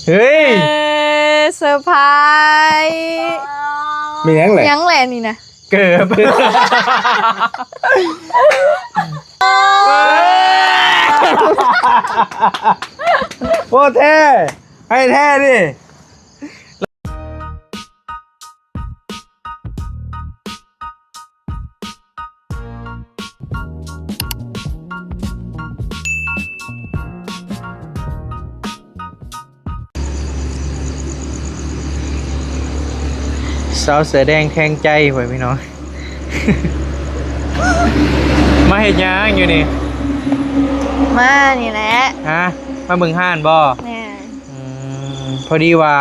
ເຮີ້ຍ ເອີ ເຊີໄພຣ ມີຫຍັງແຫຼະ ຫຍັງແຫຼະນີ້ນະ ເກີບ ໂອ້ແທ້ ໃຫ້ແທ້ນີ້. ສາວເສືອແດງແຂງໃຈ ພໍ່ແມ່ພີ່ນ້ອງ ມາເຮັດຫຍັງຢູ່ນີ້? ມານີ້ແຫຼະ ຮະ? ມາເບິ່ງຮ້ານບໍ່? ແມ່ນ ອືມ ພໍດີວ່າ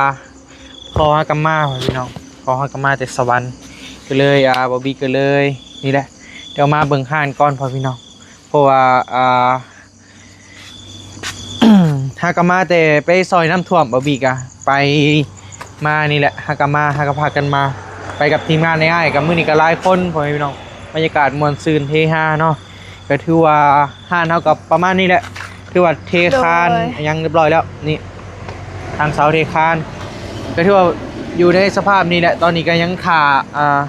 ພໍ່ເຮົາກໍມາ ພໍ່ແມ່ພີ່ນ້ອງ ພໍ່ເຮົາກໍມາແຕ່ສະຫວັນ ກໍເລີຍ ອ່າ ບອບບີກໍເລີຍ ນີ້ແຫຼະ ດຽວມາເບິ່ງຮ້ານກ່ອນ ພໍ່ແມ່ພີ່ນ້ອງ ເພາະວ່າ ອ່າ ເຮົາກໍມາແຕ່ໄປຊ່ອຍນ້ຳຖ້ວມ ບອບບີກໍໄປມານີ້ແຫຼະ ເຮົາກໍມາ ເຮົາກໍພາກັນມາ ໄປກັບທີມງານອ້າຍໆ ກໍມື້ນີ້ກໍຫຼາຍຄົນ ພໍ່ແມ່ພີ່ນ້ອງ ບັນຍາກາດມ່ວນຊື່ນເຮຮາເນາະ. ກໍຖືວ່າຮ້ານເຮົາກໍປະມານນີ້ແຫຼະ ຖືວ່າເທຄານ ໂດຍ ຫຍັງຮຽບຮ້ອຍແລ້ວ ນີ້ ທາງເສົາເທຄານ ກໍຖືວ່າຢູ່ໃນສະພາບນີ້ແຫຼະ ຕອນນີ້ກໍຍັງຖ້າ ອ່າ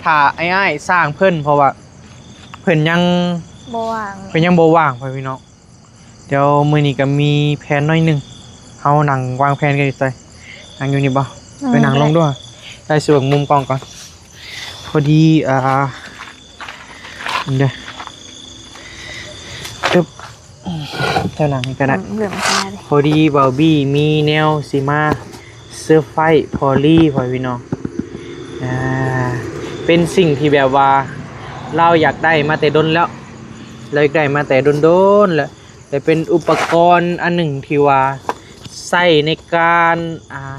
ຖ້າອ້າຍໆຊ່າງເພິ່ນ ເພາະວ່າເພິ່ນຍັງບໍ່ວ່າງ ເພິ່ນຍັງບໍ່ວ່າງ ພໍ່ແມ່ພີ່ນ້ອງ. ດຽວມື້ນີ້ກໍມີແຜນໜ້ອຍໜຶ່ງ ເຮົານັ່ງວາງແຜນກັນຢູ່ໃສ? ນັ່ງຢູ່ນີ້ບໍ່? ອືມ ໄປນັ່ງລົງດ້ວຍ ໄດ້ຊິເບິ່ງມຸມກ້ອງກ່ອນ ພໍດີ ອ່າ ເດີ ອຶບ ເຈົ້ານັ່ງນີ້ກໍໄດ້ ອືມ ເລື່ອງມາເລີຍ ພໍດີບາວບີມີແນວຊິມາເຊີໄພຣ໌ພໍ່ລີ ພໍ່ແມ່ພີ່ນ້ອງ ອ່າ ເປັນສິ່ງທີ່ແບບວ່າລາວຢາກໄດ້ມາແຕ່ດົນແລ້ວ ລາວຢາກໄດ້ມາແຕ່ດົນໆແລ້ວ ແລະ ເປັນອຸປະກອນອັນໜຶ່ງທີ່ວ່າໃຊ້ໃນການ ອ່າ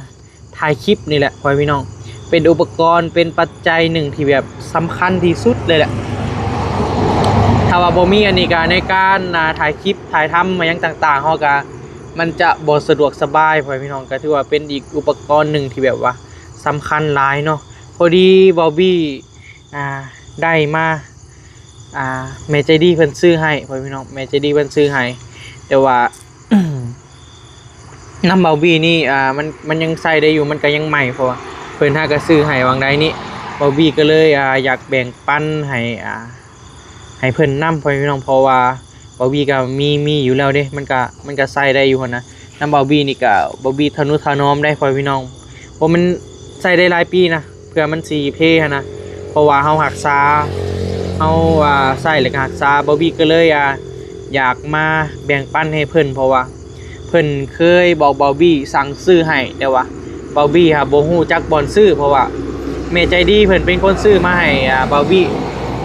ຖ່າຍຄລິບນີ້ແຫຼະ ພໍ່ແມ່ພີ່ນ້ອງ ເປັນອຸປະກອນ ເປັນປັດໄຈໜຶ່ງທີ່ແບບສຳຄັນທີ່ສຸດເລີຍແຫຼະ. ຖ້າວ່າບໍ່ມີອັນນີ້ກະໃນການ ອ່າ ຖ່າຍຄລິບ ຖ່າຍທຳຫຍັງຕ່າງໆ ເຮົາກະ ມັນຈະບໍ່ສະດວກສະບາຍ ພໍ່ແມ່ພີ່ນ້ອງ ກະຖືວ່າເປັນອີກອຸປະກອນໜຶ່ງທີ່ແບບວ່າສຳຄັນຫຼາຍເນາະ. ພໍດີບາວບີ ອ່າ ໄດ້ມາ ອ່າ ແມ່ໃຈດີເພິ່ນຊື້ໃຫ້ ພໍ່ແມ່ພີ່ນ້ອງ ແມ່ໃຈດີເພິ່ນຊື້ໃຫ້ ແຕ່ວ່າ ນຳບາວບີນີ້ ອ່າ ມັນ ມັນຍັງໃຊ້ໄດ້ຢູ່ ມັນກໍຍັງໃໝ່ ເພາະວ່າເພິ່ນຫາກໍຊື້ໃຫ້ຫວ່າງໃດນີ້ ບາວບີກໍເລີຍ ອ່າ ຢາກແບ່ງປັນໃຫ້ ອ່າ ໃຫ້ເພິ່ນນຳ ພໍ່ແມ່ພີ່ນ້ອງ ເພາະວ່າບາວບີກໍມີ ມີຢູ່ແລ້ວເດ້ ມັນກໍ ມັນກໍໃຊ້ໄດ້ຢູ່ຫັ້ນນະ. ນຳບາວບີນີ້ກໍ ບາວບີທະນຸຖະໜອມໄດ໋ ພໍ່ແມ່ພີ່ນ້ອງ ເພາະມັນໃຊ້ໄດ້ຫຼາຍປີນະ ເພື່ອມັນຊິເພຫັ້ນນະ ເພາະວ່າເຮົາຮັກສາ ເຮົາ ອ່າ ໃຊ້ແລ້ວກໍຮັກສາ ບາວບີກໍເລີຍ ອ່າ ຢາກມາແບ່ງປັນໃຫ້ເພິ່ນ ເພາະວ່າເພິ່ນເຄີຍບອກບາວບີສັ່ງຊື້ໃຫ້ ແຕ່ວ່າບາວບີຫາບໍ່ຮູ້ຈັກບ່ອນຊື້ ເພາະວ່າແມ່ໃຈດີເພິ່ນເປັນຄົນຊື້ມາໃຫ້ ອ່າ ບາວບີ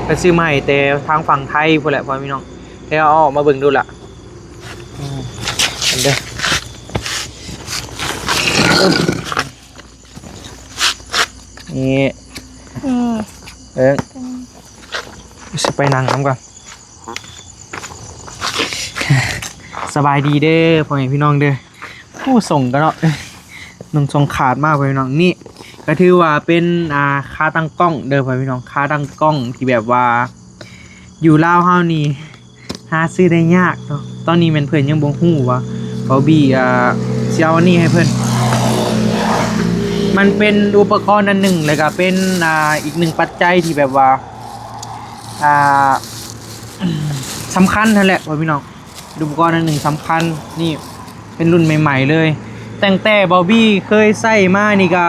ເພິ່ນຊື້ມາໃຫ້ແຕ່ທາງຝັ່ງໄທພຸ້ນແຫຼະ ພໍ່ແມ່ພີ່ນ້ອງ ແຕ່ເອົາອອກມາເບິ່ງດູລະ ອືມ ເດີ ນີ້ ອືມ ເອີ ອືມ ຊິໄປນັ່ງນຳກ່ອນ ສະບາຍດີເດີ ພໍ່ແມ່ພີ່ນ້ອງເດີ ໂອ້ ສົ່ງກັນເນາະ ນຸ່ງສົ່ງຂາດມາ ພໍ່ແມ່ພີ່ນ້ອງ ນີ້ກໍຖືວ່າເປັນ ອ່າ ຂາຕັ້ງກ້ອງເດີ ພໍ່ແມ່ພີ່ນ້ອງ ຂາຕັ້ງກ້ອງທີ່ແບບວ່າ ຢູ່ລາວເຮົານີ້ ຫາຊື້ໄດ້ຍາກເນາະ ຕອນນີ້ແມ່ນເພິ່ນຍັງບໍ່ຮູ້ວ່າບາວບີ ອ່າ ຊິເອົາອັນນີ້ໃຫ້ເພິ່ນ ມັນເປັນອຸປະກອນອັນໜຶ່ງ ແລ້ວກໍເປັນ ອ່າ ອີກໜຶ່ງປັດໄຈທີ່ແບບວ່າ ອ່າ ສຳຄັນຫັ້ນແຫຼະ ພໍ່ແມ່ພີ່ນ້ອງ ອຸປະກອນອັນໜຶ່ງສຳຄັນ ນີ້ເປັນລຸ້ນໃໝ່ໆເລີຍ ຕັ້ງແຕ່ບາວບີເຄີຍໃຊ້ມານີ້ກໍ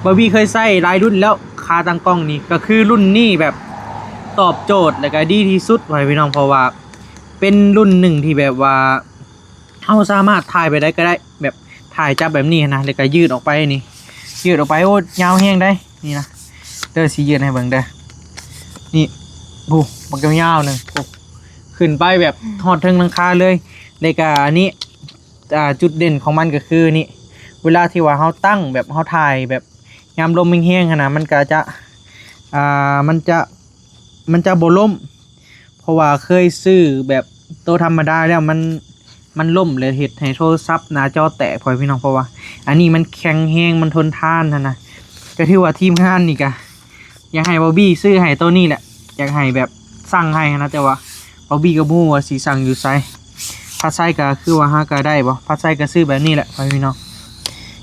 ບາວບີເຄີຍໃຊ້ຫຼາຍລຸ້ນແລ້ວ ຂາຕັ້ງກ້ອງນີ້ ກໍຄືລຸ້ນນີ້ແບບຕອບໂຈດ ແລ້ວກໍດີທີ່ສຸດ ພໍ່ແມ່ພີ່ນ້ອງ ເພາະວ່າເປັນລຸ້ນໜຶ່ງທີ່ແບບວ່າ ເຮົາສາມາດຖ່າຍໄປໃດກໍໄດ້ ແບບຖ່າຍຈັບແບບນີ້ຫັ້ນນະ ແລ້ວກໍຢືດອອກໄປນີ້ ຢືດອອກໄປ ໂອ້ ຍາວແຮງໃດ໋ ນີ້ນະ ເດີ ຊິຢືດໃຫ້ເບິ່ງເດີ ນີ້ ໂອ້ ບັກຍາວໆໜຶ່ງ ໂອ້ ຂຶ້ນໄປແບບຮອດເທິງຫຼັງຄາເລີຍ ແລ້ວກໍອັນນີ້ ອ່າ ຈຸດເດັ່ນຂອງມັນກໍຄືນີ້ ເວລາທີ່ວ່າເຮົາຕັ້ງແບບ ເຮົາຖ່າຍແບບຍາມລົມແຮງໆຫັ້ນນະ ມັນກໍຈະ ອ່າ ມັນຈະ ມັນຈະບໍ່ລົ້ມ ເພາະວ່າເຄີຍຊື້ແບບໂຕທຳມະດາແລ້ວ ມັນ ມັນລົ້ມ ແລ້ວເຮັດໃຫ້ໂທລະສັບໜ້າຈໍແຕກ ພໍ່ແມ່ພີ່ນ້ອງ ເພາະວ່າອັນນີ້ມັນແຂງແຮງ ມັນທົນທານຫັ້ນນະ ກໍຖືວ່າທີມງານນີ້ກະ ຢາກໃຫ້ບອບບີຊື້ໃຫ້ໂຕນີ້ແຫຼະ ຢາກໃຫ້ແບບສັ່ງໃຫ້ຫັ້ນນະ ແຕ່ວ່າບອບບີກໍບໍ່ຮູ້ວ່າຊິສັ່ງຢູ່ໃສ ພາດໄຊກໍຄືວ່າຫາກໍໄດ້ບໍ່ ພາດໄຊກໍຊື້ແບບນີ້ແຫຼະ ພໍ່ແມ່ພີ່ນ້ອງ.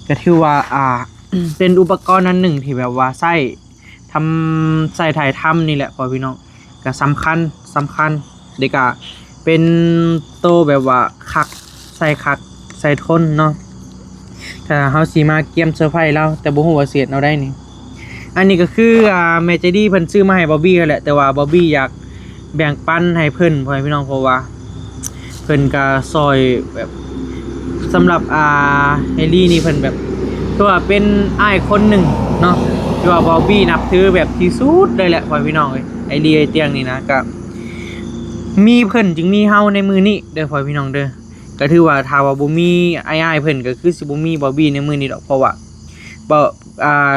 ກໍຖືວ່າ ອ່າ ເປັນອຸປະກອນອັນໜຶ່ງທີ່ແບບວ່າໃຊ້ທຳ ໃຊ້ຖ່າຍທຳນີ້ແຫຼະ ພໍ່ແມ່ພີ່ນ້ອງ. ກໍສຳຄັນ ສຳຄັນ ແລ້ວກໍເປັນໂຕແບບວ່າຄັກ ໃຊ້ຄັກ ໃຊ້ທົນເນາະ. ຖ້າເຮົາຊິມາກຽມເຊີໄພລາວ ແຕ່ບໍ່ຮູ້ວ່າຊິເຮັດແນວໃດນີ້. ອັນນີ້ກໍຄື ອ່າ ແມ່ໃຈດີເພິ່ນຊື້ມາໃຫ້ບອບບີ້ຫັ້ນແຫຼະ ແຕ່ວ່າບອບບີ້ຢາກແບ່ງປັນໃຫ້ເພິ່ນ ພໍ່ແມ່ພີ່ນ້ອງ ເພາະວ່າເພິ່ນກໍຊ່ອຍແບບ ສຳລັບ ອ່າ ໄອລີນີ້ເພິ່ນແບບ ຖືວ່າເປັນອ້າຍຄົນໜຶ່ງເນາະ ທີ່ວ່າບອບບີ້ນັບຖືແບບທີ່ສຸດເລີຍແຫຼະ ພໍ່ແມ່ພີ່ນ້ອງເອີຍ. ໄອລີ ໄອຕຽງນີ້ນະ ກໍມີເພິ່ນຈຶ່ງມີເຮົາໃນມື້ນີ້ເດີ ພໍ່ແມ່ພີ່ນ້ອງເດີ. ກໍຖືວ່າຖ້າວ່າບໍ່ມີອ້າຍໆເພິ່ນ ກໍຄືຊິບໍ່ມີບອບບີ້ໃນມື້ນີ້ດອກ ເພາະວ່າ ບໍ່ ອ່າ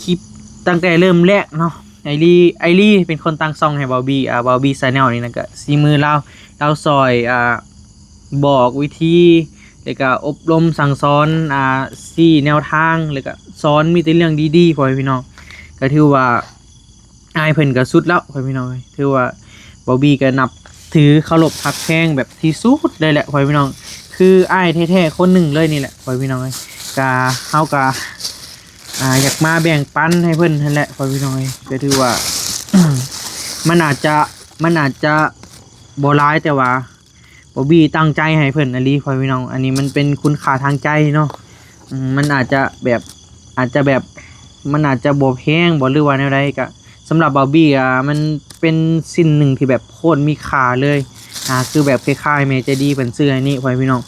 ຄລິບຕັ້ງແຕ່ເລີ່ມແລກເນາະ ໄອລີ ໄອລີເປັນຄົນຕັ້ງຊ່ອງໃຫ້ບອບບີ້ ອ່າ ບອບບີ້ ແຊນແນວນີ້ນະ ກໍສີມືລາວ ລາວຊ່ອຍ ອ່າ ບອກວິທີ ແລ້ວກໍອົບຮົມສັ່ງສອນ ອ່າ ຊີ້ແນວທາງ ແລ້ວກໍສອນມີແຕ່ເລື່ອງດີໆ ພໍ່ແມ່ພີ່ນ້ອງ. ກໍຖືວ່າ ອ້າຍເພິ່ນກໍສຸດແລ້ວ ພໍ່ແມ່ພີ່ນ້ອງເອີຍ. ຖືວ່າບອບບີ້ກໍນັບຖືເຄົາລົບຮັກແພງແບບທີ່ສຸດເລີຍແຫຼະ ພໍ່ແມ່ພີ່ນ້ອງ ຄືອ້າຍແທ້ໆຄົນໜຶ່ງເລີຍນີ້ແຫຼະ ພໍ່ແມ່ພີ່ນ້ອງເອີຍ. ກໍເຮົາກໍ ອ່າ ຢາກມາແບ່ງປັນໃຫ້ເພິ່ນຫັ້ນແຫຼະ ພໍ່ແມ່ພີ່ນ້ອງເອີຍ. ກໍຖືວ່າ ມັນອາດຈະ ມັນອາດຈະບໍ່ຫຼາຍ ແຕ່ວ່າ ບອບບີ້ຕັ້ງໃຈໃຫ້ເພິ່ນອີ່ຫຼີ ພໍ່ແມ່ພີ່ນ້ອງ. ອັນນີ້ມັນເປັນຄຸນຄ່າທາງໃຈເນາະ ອືມ ມັນອາດຈະແບບ ອາດຈະແບບ ມັນອາດຈະບໍ່ແພງບໍ ຫຼືວ່າແນວໃດ. ກະສຳລັບບອບບີ້ ອ່າ ມັນເປັນສິ່ງໜຶ່ງທີ່ແບບໂຄດມີຄ່າເລີຍ ອ່າ ຄືແບບຄ້າຍໆແມ່ໃຈດີເພິ່ນຊື້ໃຫ້ນີ້ ພໍ່ແມ່ພີ່ນ້ອງ.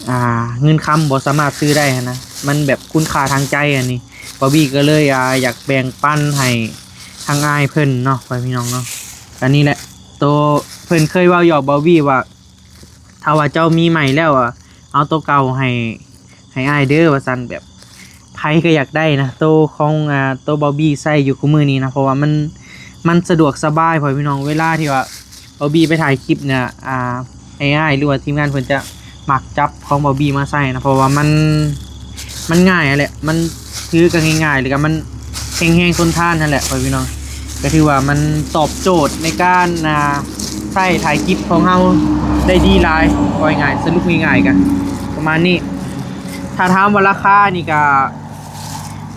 ອ່າ ເງິນຄຳບໍ່ສາມາດຊື້ໄດ້ຫັ້ນນະ ມັນແບບຄຸນຄ່າທາງໃຈ. ອັນນີ້ບອບບີ້ກໍເລີຍ ອ່າ ຢາກແບ່ງປັນໃຫ້ທາງອ້າຍເພິ່ນເນາະ ພໍ່ແມ່ພີ່ນ້ອງເນາະ. ອັນນີ້ແຫຼະ ໂຕເພິ່ນເຄີຍເວົ້າຫຍອກບອບບີ້ວ່າ ຖ້າວ່າເຈົ້າມີໃໝ່ແລ້ວ ອະ ເອົາໂຕເກົ່າໃຫ້ ໃຫ້ອ້າຍເດີ ວ່າຊັ້ນ. ແບບໃຜກໍຢາກໄດ້ນະ ໂຕຂອງ ອ່າ ໂຕບອບບີ້ໃຊ້ຢູ່ຄູ່ມື້ນີ້ນະ ເພາະວ່າມັນ ມັນສະດວກສະບາຍ ພໍ່ແມ່ພີ່ນ້ອງ. ເວລາທີ່ວ່າບອບບີ້ໄປຖ່າຍຄລິບນະ ອ່າ ອ້າຍໆ ຫຼືວ່າທີມງານເພິ່ນຈະມັກຈັບຂອງບອບບີ້ມາໃຊ້ນະ ເພາະວ່າມັນ ມັນງ່າຍຫັ້ນແຫຼະ ມັນຖືກໍງ່າຍໆ ແລ້ວກໍມັນແຂງແຮງທົນທານຫັ້ນແຫຼະ ພໍ່ແມ່ພີ່ນ້ອງ. ກໍຖືວ່າມັນຕອບໂຈດໃນການ ອ່າ ໃຊ້ຖ່າຍຄລິບຂອງເຮົາໄດ້ດີຫຼາຍ ເວົ້າງ່າຍໆ ສະຫຼຸບງ່າຍໆກໍປະມານນີ້. ຖ້າຖາມວ່າລາຄານີ້ກໍ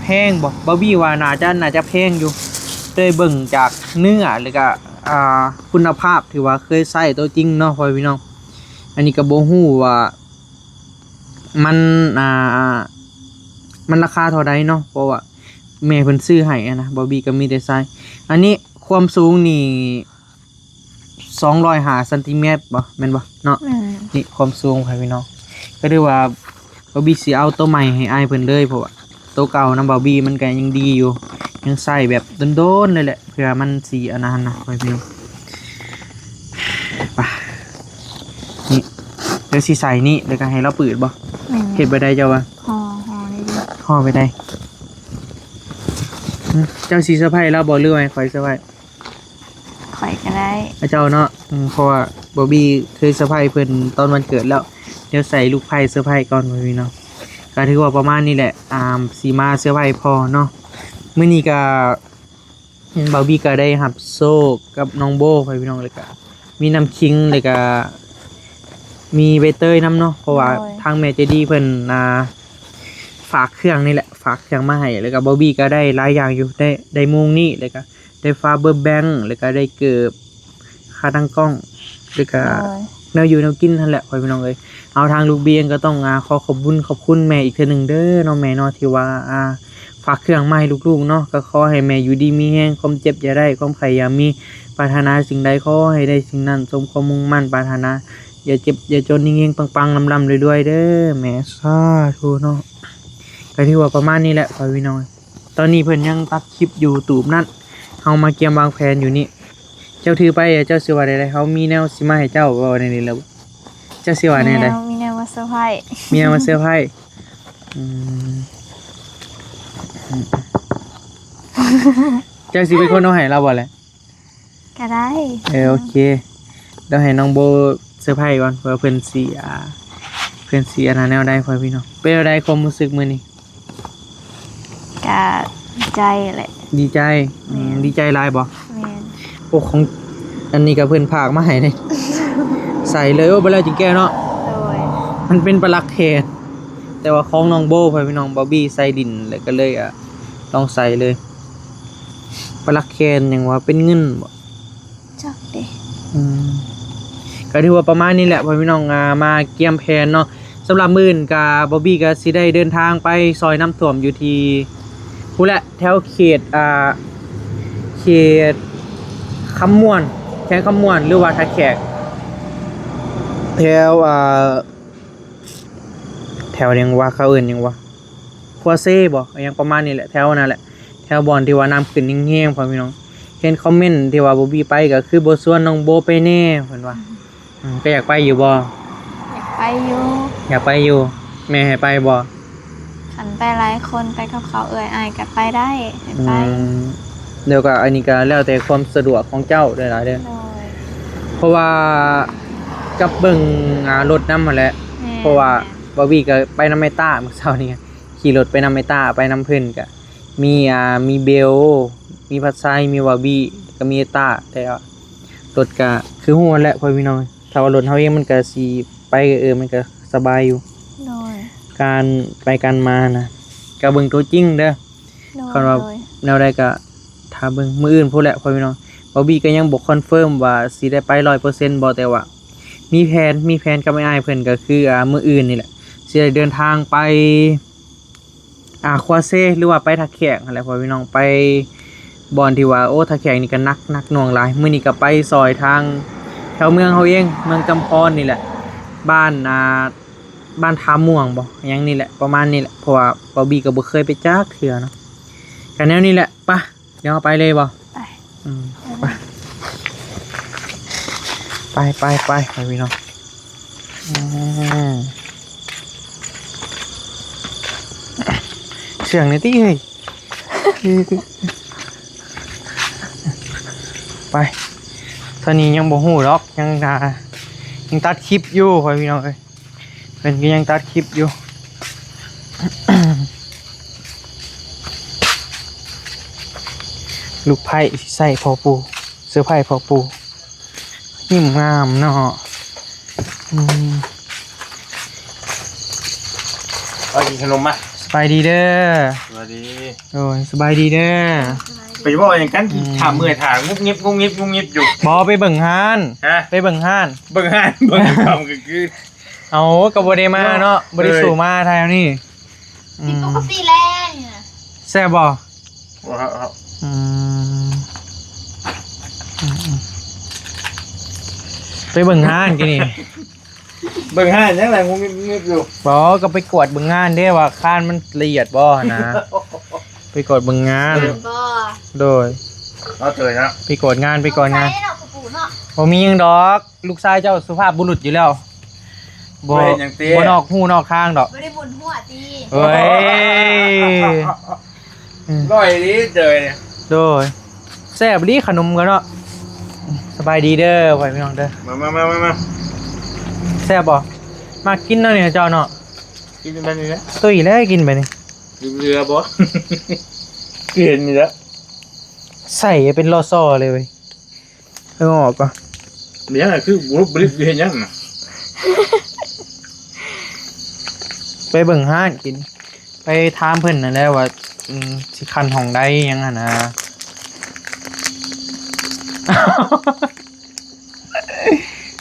ແພງບໍ່? ບອບບີ້ວ່າໜ້າຈະ ໜ້າຈະແພງຢູ່ ໂດຍເບິ່ງຈາກເນື້ອ ແລ້ວກໍ ອ່າ ຄຸນນະພາບທີ່ວ່າເຄີຍໃຊ້ໂຕຈິງເນາະ ພໍ່ແມ່ພີ່ນ້ອງ. ອັນນີ້ກໍບໍ່ຮູ້ວ່າ ມັນ ອ່າ ມັນລາຄາເທົ່າໃດເນາະ ເພາະວ່າແມ່ເພິ່ນຊື້ໃຫ້ຫັ້ນນະ ບອບບີ້ກໍມີແຕ່ໃຊ້. ອັນນີ້ຄວາມສູງນີ້ສອງຮ້ອຍຫ້າຊັນຕີແມັດບໍ ແມ່ນບໍເນາະ? ແມ່ນ. ນີ້ຄວາມສູງ ພໍ່ແມ່ພີ່ນ້ອງ. ກໍຖືວ່າບອບບີ້ຊິເອົາໂຕໃໝ່ໃຫ້ອ້າຍເພິ່ນເລີຍ ເພາະວ່າໂຕເກົ່ານຳບອບບີ້ມັນກໍຍັງດີຢູ່ ຍັງໃຊ້ແບບດົນໆເລີຍແຫຼະ ເພື່ອມັນຊິອັນນັ້ນນະ ພໍ່ແມ່ພີ່ນ້ອງ. ໄປ ນີ້ ແລ້ວຊິໃສ່ນີ້ ແລ້ວກໍໃຫ້ລາວປືດບໍ? ແມ່ນ. ເຮັດແບບໃດເຈົ້າວ່າ? ຫໍ່ ຫໍ່ນີ້ເດີ. ຫໍ່ແບບໃດ? ຫຶ ເຈົ້າຊິເຊີໄພລາວບໍ ຫຼືວ່າໃຫ້ຂ້ອຍເຊີໄພ? ຂ້ອຍກໍໄດ້. ອາ ເຈົ້າເນາະ. ອືມ ເພາະວ່າບອບບີ້ເຄີຍເຊີໄພເພິ່ນຕອນວັນເກີດແລ້ວ ດຽວໃສ່ລູກໃພ້ເຊີໄພກ່ອນ ພໍ່ແມ່ພີ່ນ້ອງ. ກໍຖືວ່າປະມານນີ້ແຫຼະ ອ່າ ຊິມາເຊີໄພພໍ່ເນາະ. ມື້ນີ້ກໍ ບ່າວບີກໍໄດ້ຮັບໂຊກກັບນ້ອງໂບ ພໍ່ແມ່ພີ່ນ້ອງ ແລ້ວກະມີນ້ຳຂິງ ແລ້ວກະມີໃບເຕີຍນຳເນາະ ເພາະວ່າ ໂດຍ ທາງແມ່ໃຈດີເພິ່ນ ອ່າ ຝາກເຄື່ອງນີ້ແຫຼະ ຝາກເຄື່ອງມາໃຫ້ ແລ້ວກະບ່າວບີກໍໄດ້ຫຼາຍຢ່າງຢູ່ ໄດ້ ໄດ້ໂມງນີ້ ແລ້ວກະໄດ້ພາວເວີແບັງ ແລ້ວກະໄດ້ເກີບ ຂາຕັ້ງກ້ອງ ແລ້ວກະ ໂດຍ ແນວຢູ່ແນວກິນຫັ້ນແຫຼະ ພໍ່ແມ່ພີ່ນ້ອງເອີຍ. ເອົາ ທາງລູກບີເອງກໍຕ້ອງ ອ່າ ຂໍຂອບບຸນຂອບຄຸນແມ່ອີກເທື່ອໜຶ່ງເດີເນາະ ແມ່ເນາະ ທີ່ວ່າ ອ່າ ຝາກເຄື່ອງມາໃຫ້ລູກໆເນາະ. ກໍຂໍໃຫ້ແມ່ຢູ່ດີມີແຮງ ຄວາມເຈັບຢ່າໄດ້ ຄວາມໄຂ້ຢ່າມີ ປາດຖະໜາສິ່ງໃດຂໍໃຫ້ໄດ້ສິ່ງນັ້ນ ສົມຄວາມມຸ່ງໝັ້ນປາດຖະໜາ ຢ່າເຈັບຢ່າຈົນ ເຮັງໆປັງໆ ລຳໆລວຍໆເດີແມ່ ສາທຸເນາະ. ກໍຖືວ່າປະມານນີ້ແຫຼະ ພໍ່ແມ່ພີ່ນ້ອງ. ຕອນນີ້ເພິ່ນຍັງຕັດຄລິບຢູ່ຕູບນັ້ນ ເຮົາມາກຽມວາງແຜນຢູ່ນີ້. ເຈົ້າຖືໄປ ເຈົ້າຊິວ່າແນວໃດ? ເຮົາມີແນວຊິມາໃຫ້ເຈົ້າ ເວົ້າແນວນີ້ແລ້ວ ເຈົ້າຊິວ່າແນວໃດ? ມີແນວ ມີແນວມາເຊີໄພ ມີແນວມາເຊີໄພ. ອືມ ເຈົ້າຊິເປັນຄົນເອົາໃຫ້ລາວບໍ່ແຫຼະ? ກໍໄດ້ ເອີ ໂອເຄ ດຽວໃຫ້ນ້ອງໂບເຊີໄພກ່ອນ ວ່າເພິ່ນຊິ ອ່າ ເພິ່ນຊິອັນນັ້ນແນວໃດ ພໍ່ແມ່ພີ່ນ້ອງ. ເປັນແນວໃດຄວາມຮູ້ສຶກມື້ນີ້? ກະດີໃຈແຫຼະ ດີໃຈ. ອືມ ແມ່ນ ດີໃຈຫຼາຍບໍ່? ແມ່ນ. ໂອ້ ຂອງ ອັນນີ້ກໍເພິ່ນຝາກມາໃຫ້ເດ້ ໃສ່ເລີຍ. ໂອ້ ບໍ່ແລ້ວຈຶ່ງແກ້ວເນາະ. ໂດຍ. ມັນເປັນປະຫຼັກແຂນ ແຕ່ວ່າຂອງນ້ອງໂບ ພໍ່ແມ່ພີ່ນ້ອງ ບາວບີໃສ່ດິນ ແລ້ວກໍເລີຍ ອ່າ ລອງໃສ່ເລີຍ. ປະຫຼັກແຂນຫຍັງວະ ເປັນເງິນບໍ່? ຈັກເດ. ອືມ ກໍຖືວ່າປະມານນີ້ແຫຼະ ພໍ່ແມ່ພີ່ນ້ອງ ອ່າ ມາກຽມແຜນເນາະ. ສຳລັບມື້ອື່ນກໍ ບາວບີກໍຊິໄດ້ເດີນທາງໄປຊ່ອຍນ້ຳຖ້ວມຢູ່ທີ່ພຸ້ນແຫຼະ ແຖວເຂດ ອ່າ ເຂດຄຳມ່ວນ ແຂວງຄຳມ່ວນ ຫຼືວ່າທ່າແຂກ ແຖວ ອ່າ ແຖວຫຍັງວະ ເຂົາເອີ້ນຫຍັງວະ ຂົວເຊບໍ່ ຫຍັງປະມານນີ້ແຫຼະ ແຖວນັ້ນແຫຼະ ແຖວບ່ອນທີ່ວ່ານ້ຳຂຶ້ນແຮງໆ ພໍ່ແມ່ພີ່ນ້ອງ. ເຫັນຄອມເມັນທີ່ວ່າບາວບີໄປ ກໍຄືບໍ່ຊວນນ້ອງໂບໄປແດ່ ເພິ່ນວ່າ. ອືມ ກໍຢາກໄປຢູ່ບໍ່? ຢາກໄປຢູ່. ຢາກໄປຢູ່. ແມ່ໃຫ້ໄປບໍ່? ຄັນໄປຫຼາຍຄົນ ໄປກັບເຂົາເອື້ອຍອ້າຍກໍໄປໄດ້ ໃຫ້ໄປ. ອືມ ແລ້ວກໍອັນນີ້ກໍແລ້ວແຕ່ຄວາມສະດວກຂອງເຈົ້າຫຼາຍໆເດີ. ໂດຍ. ເພາະວ່າກັບເບິ່ງ ອ່າ ລົດນຳຫັ້ນແຫຼະ. ແມ່ນ. ເພາະວ່າບາວບີກໍໄປນຳໄອ້ຕ້າ ມື້ເຊົ້ານີ້ ຂີ່ລົດໄປນຳໄອ້ຕ້າ ໄປນຳເພິ່ນ ກໍມີ ອ່າ ມີເບວ ມີພັດໄຊ ມີບາວບີ ກໍມີໄອ້ຕ້າ ແຕ່ວ່າລົດກໍຄືຮູ້ຫັ້ນແຫຼະ ພໍ່ແມ່ພີ່ນ້ອງ. ຖ້າວ່າລົດເຮົາເອງມັນກະຊິໄປ ເອີ ມັນກະສະບາຍຢູ່. ໂດຍ. ການໄປການມານະ ກະເບິ່ງຕົວຈິງເດີ. ໂດຍ. ຄັນວ່າ ໂດຍ ແນວໃດກະຖ້າເບິ່ງມື້ອື່ນພຸ້ນແຫຼະ ພໍ່ແມ່ພີ່ນ້ອງ. ບາວບີກະຍັງບໍ່ຄອນເຟີມວ່າຊິໄດ້ໄປຮ້ອຍເປີເຊັນບໍ່ ແຕ່ວ່າມີແຜນ ມີແຜນກັບອ້າຍເພິ່ນ ກະຄື ອ່າ ມື້ອື່ນນີ້ແຫຼະ ຊິໄດ້ເດີນທາງໄປ ອ່າ ຂົວເຊ ຫຼືວ່າໄປທ່າແຂກຫັ້ນແຫຼະ ພໍ່ແມ່ພີ່ນ້ອງ. ໄປບ່ອນທີ່ວ່າ ໂອ້ ທ່າແຂກນີ້ກໍໜັກ ໜັກໜ່ວງຫຼາຍ. ມື້ນີ້ກໍໄປຊ່ອຍທາງແຖວເມືອງເຮົາເອງ ເມືອງຈຳພອນນີ້ແຫຼະ ບ້ານ ອ່າ ບ້ານທ່າມ່ວງບໍ່ ຫຍັງນີ້ແຫຼະ ປະມານນີ້ແຫຼະ ເພາະວ່າບາວບີກໍບໍ່ເຄີຍໄປຈັກເທື່ອເນາະ. ກໍແນວນີ້ແຫຼະ ໄປ ດຽວເຮົາໄປເລີຍບໍ່? ໄປ. ອືມ ໄປ ໄປ ໄປ ໄປ ໄປພີ່ນ້ອງ. ອືມ ເຊື່ອງນີ້ຕິເຮີ້ຍ. ໄປ ຕອນນີ້ຍັງບໍ່ຮູ້ດອກ ຍັງ ອ່າ ຍັງຕັດຄລິບຢູ່ ພໍ່ແມ່ພີ່ນ້ອງເອີຍ. ເພິ່ນກໍຍັງຕັດຄລິບຢູ່. ລູກໃພ້ຊິໃສ່ພໍ່ປູ່ ເຊີໄພພໍ່ປູ່. ຍິ້ມງາມເນາະ. ອືມ ເອົາກິນຂະໜົມມາ. ສະບາຍດີເດີ. ສະບາຍດີ. ໂອ້ຍ ສະບາຍດີເດີ. ໄປເວົ້າຫຍັງກັນ? ອືມ ຖ້າເມື່ອຍ ຖ້າງຸບງິບ ງຸບງິບ ງຸບງິບຢູ່. ບໍ່ ໄປເບິ່ງຮ້ານ. ຮະ? ໄປເບິ່ງຮ້ານ. ເບິ່ງຮ້ານ ເບິ່ງຄ່ຳກາງຄືນ. ເອົາ ກໍບໍ່ໄດ້ມາເນາະ. ເອີ ບໍ່ໄດ້ສູ່ມາແຖວນີ້. ອືມ ຜິດປົກກະຕິແລ້ວນີ້ນະ. ແຊບບໍ່? ບໍ່ຄັບ ອືມ ອືມໆ ໄປເບິ່ງຮ້ານກີ້ນີ້. ເບິ່ງຮ້ານຫຍັງລະ ງຸບງິບງຸບງິບຢູ່? ບໍ່ ກໍໄປກວດເບິ່ງງານເດ້ ວ່າຄານມັນລະອຽດບໍ່ຫັ້ນນະ. ໄປກວດເບິ່ງງານ. ແມ່ນບໍ່? ໂດຍ. ເອົາເຕີຍເນາະ. ໄປກວດງານ ໄປກວດງານ. ບໍ່ມີຫຍັງດອກ. ລູກຊາຍເຈົ້າສຸພາບບຸລຸດຢູ່ແລ້ວ. ບໍ່ ບໍ່ເຮັດຫຍັງຕິ? ບໍ່ນອກຮູ້ນອກທາງດອກ. ບໍ່ໄດ້ໝູນຫົວຕິ? ເອີຍ ອືມ ອະຮ່ອຍດີເດີ. ໂດຍ. ແຊບອີ່ຫຼີຂະໜົມກໍເນາະ. ສະບາຍດີເດີ ພໍ່ແມ່ພີ່ນ້ອງເດີ. ມາ ມາ ມາ ມາ ມາ. ແຊບບໍ່? ມັກກິນເນາະນີ້ເຈົ້າເນາະ. ກິນແບບນີ້ແຫຼະ. ຕຸ້ຍແລ້ວກິນແບບນີ້. ກິນເຫຼືອບໍ່? ກິນນີ້ແຫຼະ. ໃສ່ເປັນລໍສໍ້ເລີຍເວີຍ. ເອົາອອກກ່ອນ. ມີຫຍັງ ຄືບຸລຸດບຸລິດຢູ່ເຮັດຫຍັງນະ? ໄປເບິ່ງຮ້ານກິນ ໄປຖາມເພິ່ນນັ້ນແຫຼະວ່າ ອືມ ຊິຂັ້ນຫ້ອງໃດຫຍັງຫັ້ນນະ.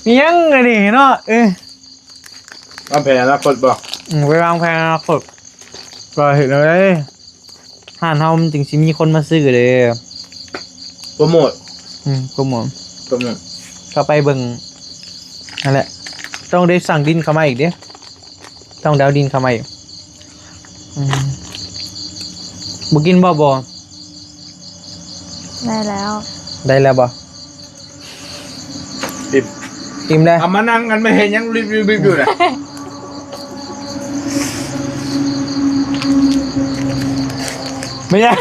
ມີຫຍັງອັນນີ້ເນາະ. ເອີ ວາງແຜນອະນາຄົດບໍ່? ອືມ ໄປວາງແຜນອະນາຄົດ ວ່າເຮັດແນວໃດ ຮ້ານເຮົາມັນຈຶ່ງຊິມີຄົນມາຊື້ເດ້. ໂປຣໂມດ. ອືມ ໂປຣໂມດ ໂປຣໂມດ. ກໍໄປເບິ່ງ ນັ້ນແຫຼະ ຕ້ອງໄດ້ສັ່ງດິນເຂົ້າມາອີກເດ້. ຕ້ອງໄດ້ເອົາດິນເຂົ້າມາອີກ. ອືມ ບໍ່ກິນບໍ່? ບໍ່ ໄດ້ແລ້ວ. ໄດ້ແລ້ວບໍ່? ອີ່ມ ອີ່ມແລ້ວ. ເອົາມານັ່ງກັນ ມາເຮັດຫຍັງລິບໆຢູ່ນະ? ແມ່ນຫຍັງ?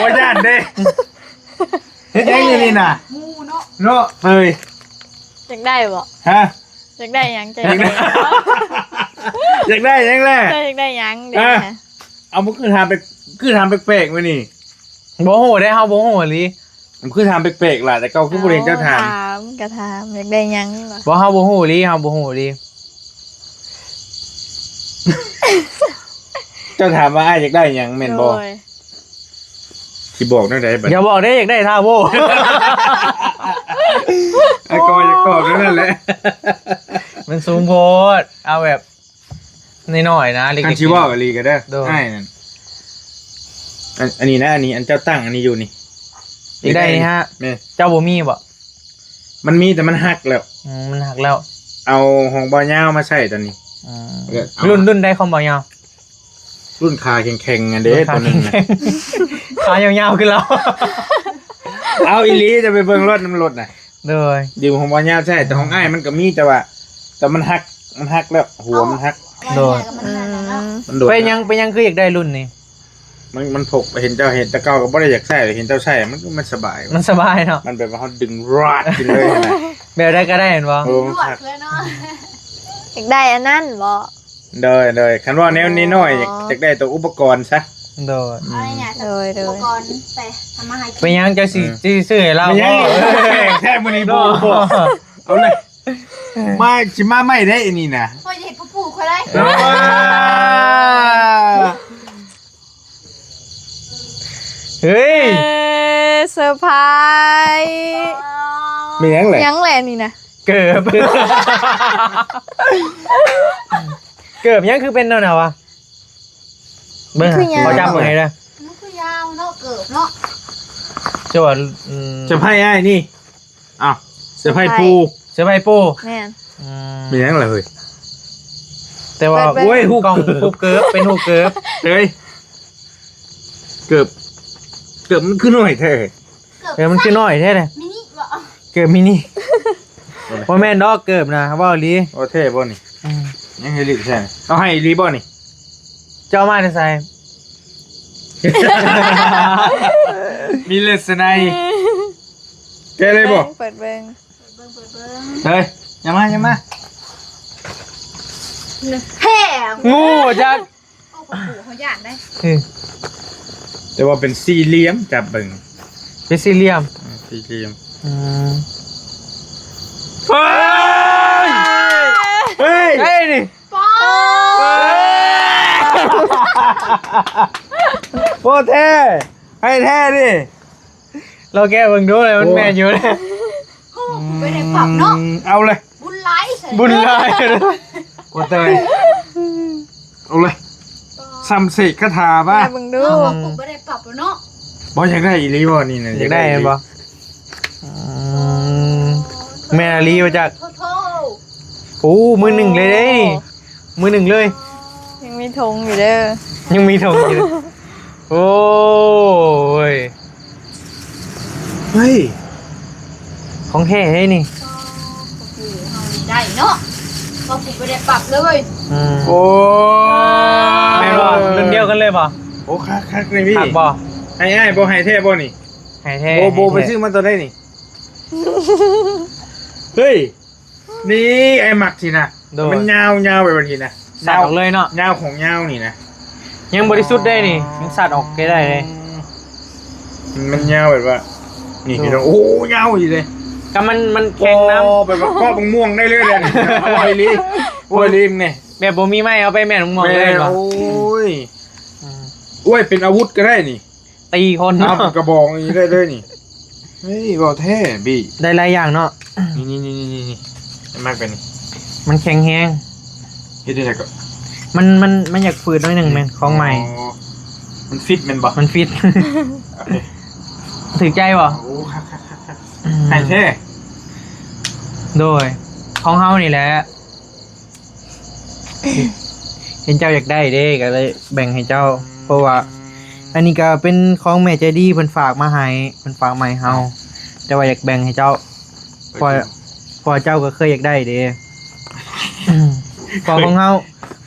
ບໍ່ຢ້ານເດ້. ເຮັດຫຍັງຢູ່ນີ້ນະ? ໝູ່ເນາະ ເນາະ. ເອີຍ ຢາກໄດ້ບໍ່? ຮະ? ຢາກໄດ້ຫຍັງ? ຢາກໄດ້ ຢາກໄດ້ຫຍັງແຫຼະ? ເຈົ້າຢາກໄດ້ຫຍັງເດ? ເອີ ເອົາ ຄືຖາມແປກ ຄືຖາມແປກໆມື້ນີ້. ບໍ່ຮູ້ເດ້ ເຮົາບໍ່ຮູ້ອີ່ຫຼີ. ຄືຖາມແປກໆລະ ແຕ່ເກົ່າຄືບໍ່ເຫັນເຈົ້າຖາມ. ເອົາ ຖາມ ກໍຖາມ ຢາກໄດ້ຫຍັງວະ? ບໍ່ ເຮົາບໍ່ຮູ້ອີ່ຫຼີ ເຮົາບໍ່ຮູ້ອີ່ຫຼີ. ເຈົ້າຖາມວ່າອ້າຍຢາກໄດ້ຫຍັງແມ່ນບໍ່? ໂດຍ. ຊິບອກແນວໃດບັດ? ຢ່າບອກເດ້ ຢາກໄດ້ທາໂວ. ອ້າຍກໍຢາກຕອບແນວນັ້ນແຫຼະ. ມັນສູງໂພດ ເອົາແບບ ນ້ອຍໆນະ ເລັກໆ ຄັນຊິເວົ້າອີ່ຫຼີກໍເດີ ໂດຍ ອ້າຍນັ້ນ ອັນ ອັນນີ້ນະ ອັນນີ້ ອັນເຈົ້າຕັ້ງອັນນີ້ຢູ່ນີ້ ຢາກໄດ້ນີ້ຮະ. ແມ່ນ. ເຈົ້າບໍ່ມີບໍ່? ມັນມີ ແຕ່ມັນຫັກແລ້ວ. ອືມ ມັນຫັກແລ້ວ. ເອົາຂອງບ່າວຍາວມາໃຊ້ຕອນນີ້. ອືມ ເອີ ເອົາ ລຸ້ນ ລຸ້ນໃດຂອງບ່າວຍາວ? ລຸ້ນຂາແຂງໆ ອັນເດ້ ລຸ້ນຂາ ຕົວໜຶ່ງນະ ແຂງໆ ຂາຍາວໆ ຄືລາວ. ເອົາອີ່ຫຼີ ຈະໄປເບິ່ງລົດ ນຳລົດນະ. ໂດຍ. ຢືມຂອງບ່າວຍາວໃຊ້ ແຕ່ຂອງອ້າຍມັນກໍມີ ແຕ່ວ່າ ແຕ່ມັນຫັກ ມັນຫັກແລ້ວ ຫົວມັນຫັກ. ໂດຍ. ອືມ ມັນໂດດ. ເປັນຫຍັງ ເປັນຫຍັງຄືຢາກໄດ້ລຸ້ນນີ້? ມັນ ມັນພົກ ເຫັນເຈົ້າເຫັນ ແຕ່ເກົ່າກໍບໍ່ໄດ້ຢາກໃຊ້ ເຫັນເຈົ້າໃຊ້ ມັນ ມັນສະບາຍ ມັນສະບາຍເນາະ ມັນແບບວ່າເຮົາດຶງຣາດຂຶ້ນເລີຍນະ. ແບບໃດກໍໄດ້ແມ່ນບໍ່? ໂອ້ ລວດເລີຍເນາະ. ຢາກໄດ້ອັນນັ້ນບໍ່? ໂດຍ ໂດຍ ຄັນເວົ້າແນວນ້ອຍໆ ອໍ ຢາກໄດ້ໂຕອຸປະກອນຊະ. ໂດຍ. ອືມ ເອົາງ່າຍໆ ໂດຍ ໂດຍ ອຸປະກອນໄປທຳມາຫາກິນ. ເປັນຫຍັງ ເຈົ້າຊິ ເອີ ຊິຊື້ໃຫ້ລາວບໍ່? ແທ້ມື້ນີ້ບໍ່ ບໍ່ ເອົາເລີຍ ມາ ຊິມາໃໝ່ໄດ້ອັນນີ້ນະ ຂ້ອຍຈະເຮັດຜູ້ປູກຂ້ອຍໄດ້. ເອີ ເຮີ້ຍ ເອີ ເຊີໄພຣ. ແມ່ນຫຍັງແຫຼະ? ຫຍັງແຫຼະນີ້ນະ? ເກີບ ເກີບຫຍັງຄືເປັນແນວນັ້ນວະ? ເບິ່ງ ມັນຄືຫຍັງ? ຂໍຈັບເບິ່ງໃຫ້ເດີ. ມັນຄືຍາວເນາະ ເກີບເນາະ. ເຈົ້າວ່າ ອືມ ເຊີໄພຣອ້າຍນີ້. ອ້າວ ເຊີໄພຣປູ່ ເຊີໄພຣປູ່. ແມ່ນ. ອືມ ແມ່ນຫຍັງລະເຮີ້ຍ? ແຕ່ວ່າ ເປີດເບິ່ງ ໂອ້ຍ ຮູບ ກ້ອງ ເກີບ ຮູບເກີບ ເປັນຮູບເກີບ. ເຮີ້ຍ ເກີບ ເກີບມັນຄືນ້ອຍແທ້? ເກີບ ເອີ ມັນຄືນ້ອຍແທ້ເດ້. ມິນິບໍ? ເກີບມິນິ ບໍ່ແມ່ນດອກເກີບນະ ເວົ້າອີ່ຫຼີ. ໂອ້ ແທ້ບໍ່ນີ້? ອືມ ຍັງໃຫ້ລິກໃສ່ ເອົາໃຫ້ອີ່ຫຼີບໍ່ນີ້? ເຈົ້າມາແຕ່ໃສ? ມີເລີດສະໄນ ແກະເລີຍບໍ່? ເປີດເບິ່ງ ເປີດເບິ່ງ ເປີດເບິ່ງ ເຮີ້ຍ ຢ່າມາ ຢ່າມາ. ແທ້ ງູຈັກ. ໂອ້ ພໍ່ປູ່ເຮົາຢ້ານໄດ໋. ອືມ ແຕ່ວ່າເປັນສີ່ຫຼ່ຽມ ຈັບເບິ່ງ ເປັນສີ່ຫຼ່ຽມ. ອືມ ສີ່ຫຼ່ຽມ. ອືມ ເຮີ້ຍ ເຮີ້ຍ ເຮີ້ຍ ນີ້ ປ້າ ເຮີ້ຍ ບໍ່ແທ້ ໃຫ້ແທ້ນີ້. ລອງແກະເບິ່ງດູເລີຍ ມັນແມ່ນຢູ່ເລີຍ. ໂອ້ ໄປໄດ້ປັບເນາະ. ອືມ ເອົາເລີຍ ບຸນຫຼາຍ ບຸນຫຼາຍ. ໂອ້ ຕາຍ ເອົາເລີຍ ສ່ຳເສກຄາຖາມາ ແກະເບິ່ງດູ. ເອົາ ບໍ່ໄດ້ປັບເນາະ. ບໍ່ ຢາກໄດ້ອີ່ຫຼີບໍ່ນີ້ນະ? ຢາກໄດ້ແມ່ນບໍ່? ອືມ ແມ່ນອີ່ຫຼີບໍ່ຈັກ. ໂອ້ ມືໜຶ່ງເລີຍເດ້ ມືໜຶ່ງເລີຍ. ຍັງມີຖົງຢູ່ເດີ ຍັງມີຖົງຢູ່. ໂອ້ຍ ເຮີ້ຍ ຂອງແທ້ເດ້ນີ້. ໂອ້ ພໍ່ປູ່ເຮົານີ້ໄດ້ເນາະ ພໍ່ປູ່ບໍ່ໄດ້ປັບເລີຍ. ອືມ ໂອ້ ແມ່ນບໍ່? ລຸ້ນດຽວກັນເລີຍບໍ່? ໂອ້ ຄັກໆ ນີ້ພີ່ ຄັກບໍ່? ໃຫ້ອ້າຍບໍ່? ໃຫ້ແທ້ບໍ່ນີ້? ໃຫ້ແທ້ ໂອ້ ໃຫ້ແທ້. ໂອ້ ໄປຊື້ມາຕອນໃດນີ້? ເຮີ້ຍ ນີ້ ອ້າຍມັກຊີ້ນະ. ໂດຍ ມັນຍາວ ຍາວແບບນີ້ນະ ສາດອອກເລີຍເນາະ. ຍາວຂອງຍາວນີ້ນະ ຍັງບໍ່ໄດ້ສຸດເດ້ນີ້ ຍັງສາດອອກແກະໄດ້ເດ້. ອືມ ມັນຍາວແບບວ່າ ນີ້ ໂດຍ ພີ່ນ້ອງ ໂອ້ ຍາວອີ່ເດ້. ກໍມັນ ມັນແຂງນຳ ໂອ້ ແບບວ່າເກາະບັກມ່ວງໄດ້ເລີຍເດ້. ໂອ້ຍລີ ໂອ້ຍລີມນີ້ ແບບບໍ່ມີໄມ້ເອົາໄປແມ່ນບັກມ່ວງເລີຍ. ແມ່ນ ໂອ້ຍ ອືມ ໂອ້ຍ ເປັນອາວຸດກໍໄດ້ນີ້. ຕີຄົນເນາະ ເອົາເປັນກະບອງນີ້ໄດ້ເລີຍນີ້. ເຮີ້ຍ ເວົ້າແທ້ບີ ໄດ້ຫຼາຍຢ່າງເນາະ. ນີ້ໆໆໆ ມັກແບບນີ້ ມັນແຂງແຮງ. ເຮັດຈັ່ງໃດກໍ ມັນ ມັນ ມັນຢາກຝືດໜ້ອຍໜຶ່ງແມ່ນ ຂອງໃໝ່. ອໍ ມັນຟິດແມ່ນບໍ່? ມັນຟິດ. ໂອເຄ ຖືກໃຈບໍ່? ໂອ້ ຄັກໆໆໆ ອືມ ໃຫ້ແທ້. ໂດຍ ຂອງເຮົານີ້ແຫຼະ. ເຫັນເຈົ້າຢາກໄດ້ເດ້ ກໍເລີຍແບ່ງໃຫ້ເຈົ້າ. ເພາະວ່າອັນນີ້ກໍເປັນຂອງແມ່ໃຈດີເພິ່ນຝາກມາໃຫ້ ເພິ່ນຝາກມາໃຫ້ເຮົາ ແຕ່ວ່າຢາກແບ່ງໃຫ້ເຈົ້າ ເພາະ ເພາະເຈົ້າກໍເຄີຍຢາກໄດ້ເດ້. ເພາະຂອງເຮົາ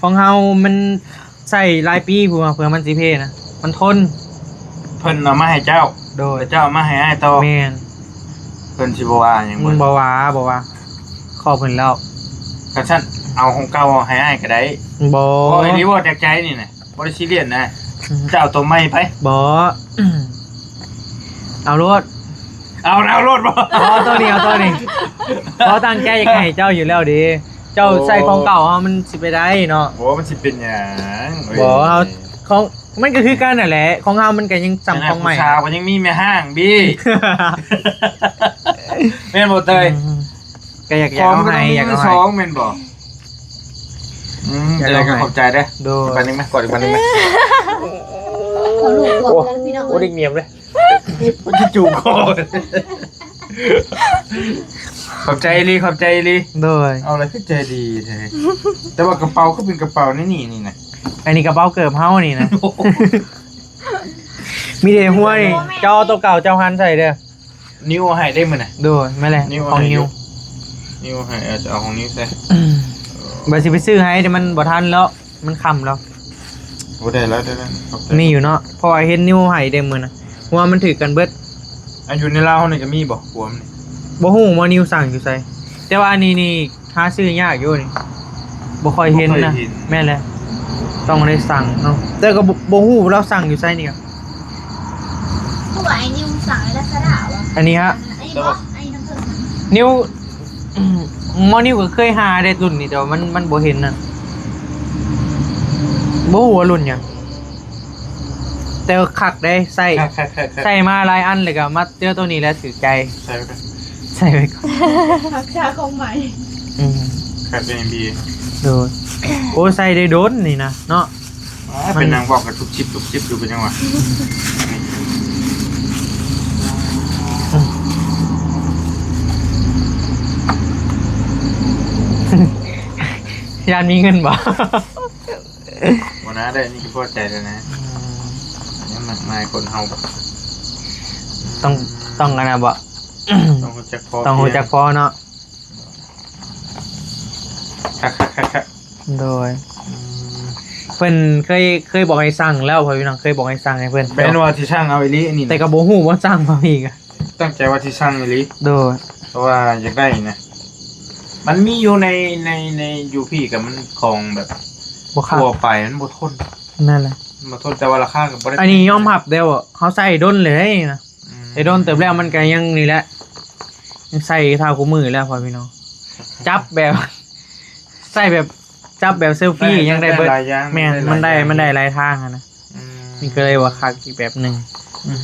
ຂອງເຮົາມັນໃຊ້ຫຼາຍປີພຸ້ນ ເພື່ອມັນຊິເພນະ ມັນທົນ. ເພິ່ນເອົາມາໃຫ້ເຈົ້າ? ໂດຍ ແລ້ວເຈົ້າເອົາມາໃຫ້ອ້າຍຕໍ່? ແມ່ນ. ເພິ່ນຊິບໍ່ວ່າຫຍັງບໍ່? ບໍ່ວ່າ ບໍ່ວ່າ ຂໍເພິ່ນແລ້ວ. ຄັນຊັ້ນເອົາຂອງເກົ່າໃຫ້ອ້າຍກໍໄດ້. ບໍ່ ເວົ້າອີ່ຫຼີ ເວົ້າຈາກໃຈນີ້ນະ ບໍ່ໄດ້ຊີຣຽສນະ. ອືມ ເຈົ້າເອົາໂຕໃໝ່ໄປ. ບໍ່ ເອົາໂລດ. ເອົາ ເອົາໂລດບໍ່? ບໍ່ ໂຕນີ້ ເອົາໂຕນີ້ ເພາະຕັ້ງໃຈຢາກໃຫ້ເຈົ້າຢູ່ແລ້ວເດ້. ເຈົ້າໃຊ້ຂອງເກົ່າເຮົາ ມັນຊິໄປໄດ້ເນາະ. ໂອ້ ມັນຊິເປັນຫຍັງ? ໂອ້ຍ ບໍ່ ເຮົາ ຂອງ ມັນກໍຄືກັນນັ້ນແຫຼະ ຂອງເຮົາມັນກໍຍັງສ່ຳຂອງໃໝ່. ຜູ້ສາວກໍຍັງມີແມ່ຮ້າງບີ ແມ່ນບໍ່ເຕີຍ? ອືມ ກໍຢາກ ຢາກເອົາໃຫ້ ຢາກເອົາໃຫ້ ສອງ ແມ່ນບໍ່? ອືມ ຢາກເອົາໃຫ້ ຂອບໃຈເດີ. ໂດຍ ບັດໜຶ່ງມາ ກອດອີກບັດໜຶ່ງມາ. ໂອ້ ໂອ້ ເດັກໜຽມເລີຍ. ມັນຊິຈູບຄໍ. ຂອບໃຈອີ່ຫຼີ ຂອບໃຈອີ່ຫຼີ. ໂດຍ ເອົາລະ ຄືໃຈດີແທ້. ແຕ່ວ່າກະເປົາຄືເປັນກະເປົາໃນນີ້ນີ້ນະ. ອັນນີ້ກະເປົາເກີບເຮົານີ້ນະ. ມີແຕ່ຫົວນີ້ ເຈົ້າເອົາໂຕເກົ່າເຈົ້າຫັນໃສ່ເດີ. ນິວເອົາໃຫ້ເດ້ມື້ນະ. ໂດຍ ແມ່ນແຫຼະ ນິວເອົາໃຫ້ ຂອງນິວ ນິວເອົາໃຫ້. ເອີ ຈະເອົາຂອງນິວໃສ່. ວ່າຊິໄປຊື້ໃຫ້ ແຕ່ມັນບໍ່ທັນແລ້ວ ມັນຄ່ຳແລ້ວ. ໂອ້ ໄດ້ແລ້ວ ໄດ້ແລ້ວ ຂອບໃຈ. ມີຢູ່ເນາະ ເພາະວ່າເຫັນນິວໃຫ້ເດ້ມື້ນະ ຫົວມັນຖືກກັນເບິດ. ອັນຢູ່ໃນລາວເຮົານີ້ກະມີບໍ່ ຫົວມັນນີ້? ບໍ່ຮູ້ວ່ານິວສັ່ງຢູ່ໃສ ແຕ່ວ່າອັນນີ້ນີ້ຫາຊື້ຍາກຢູ່ນີ້ ບໍ່ຄ່ອຍເຫັນນະ. ບໍ່ຄ່ອຍເຫັນ. ແມ່ນແຫຼະ ຕ້ອງໄດ້ສັ່ງເນາະ ແຕ່ກະບໍ່ ບໍ່ຮູ້ລາວສັ່ງຢູ່ໃສນີ້ກະ. ຄືວ່າໄອ້ນິວສັ່ງໃນລາຊາດ້າຫວາ? ອັນນີ້ຫະ ອັນນີ້ບໍ່ ອັນນີ້ນ້ຳເຜິ້ງນະ. ນິວ ໝໍນິວກໍເຄີຍຫາໄດ້ລຸ້ນນີ້ ແຕ່ວ່າມັນ ມັນບໍ່ເຫັນນະ ບໍ່ຮູ້ວ່າລຸ້ນຫຍັງ. ແຕ່ວ່າຄັກເດ້ ໃຊ້ ຄັກໆໆໆ ໃຊ້ມາຫຼາຍອັນ ແລ້ວກໍມາເຈີໂຕນີ້ແລ້ວຖືກໃຈ ໃສ່ໄວ້ກ່ອນ ໃສ່ໄວ້ກ່ອນ ຮັກສາຂອງໃໝ່. ອືມ ຄັກເດ້ ດີ. ໂດຍ ໂອ້ ໃສ່ໄດ້ດົນນີ້ນະເນາະ. ອ່າ ມັນ ເປັນຫຍັງເວົ້າກັນທຸບຊິບທຸບຊິບຢູ່ ເປັນຫຍັງຫວາ? ຢ້ານມີເງິນບໍ່? ບໍ່ນະ ໄດ້ນີ້ກໍພໍໃຈແລ້ວນະ. ອືມ ຍັງມາກມາຍຄົນເຮົາ ຕ້ອງ ອືມ ຕ້ອງອັນນັ້ນບໍ່? ຕ້ອງຮູ້ຈັກພໍ ຕ້ອງຮູ້ຈັກພໍເນາະ. ຄັກໆໆໆ ໂດຍ ອືມ ເພິ່ນເຄີຍ ເຄີຍບອກໃຫ້ສັ່ງແລ້ວ ພໍ່ພີ່ນ້ອງ ເຄີຍບອກໃຫ້ສັ່ງໃຫ້ເພິ່ນ. ແມ່ນວ່າຊິສັ່ງເອົາອີ່ຫຼີອັນນີ້ນະ ແຕ່ກໍບໍ່ຮູ້ວ່າສັ່ງບໍ່ມີກະ ຕັ້ງໃຈວ່າຊິສັ່ງອີ່ຫຼີ. ໂດຍ ເພາະວ່າຢາກໄດ້ນະ ມັນມີຢູ່ໃນ ໃນ ໃນຢູ່ພີ້ກະ ມັນຂອງແບບບໍ່ຄັກ ທົ່ວໄປ ມັນບໍ່ທົນ. ນັ້ນແຫຼະ ມັນບໍ່ທົນ ແຕ່ວ່າລາຄາກໍບໍ່ໄດ້ ອັນນີ້ຍອມຮັບແລ້ວ ເຮົາໃຊ້ດົນເລີຍນະ. ອືມ ໃຊ້ດົນເຕີບແລ້ວ ມັນກະຍັງນີ້ແຫຼະ ຍັງໃຊ້ເທົ່າຄູ່ມື້ແລ້ວ ພໍ່ພີ່ນ້ອງ. ຈັບແບບ ໃຊ້ແບບ ຈັບແບບເຊລຟີ ໄດ້ ຍັງໄດ້ເບິດ ໄດ້ຫຼາຍຢ່າງ ແມ່ນ ໄດ້ຫຼາຍ ມັນໄດ້ ຢ່າງ ມັນໄດ້ຫຼາຍທາງຫັ້ນນະ. ອືມ ມັນກໍເລີຍວ່າຄັກອີກແບບໜຶ່ງ. ອືມໆ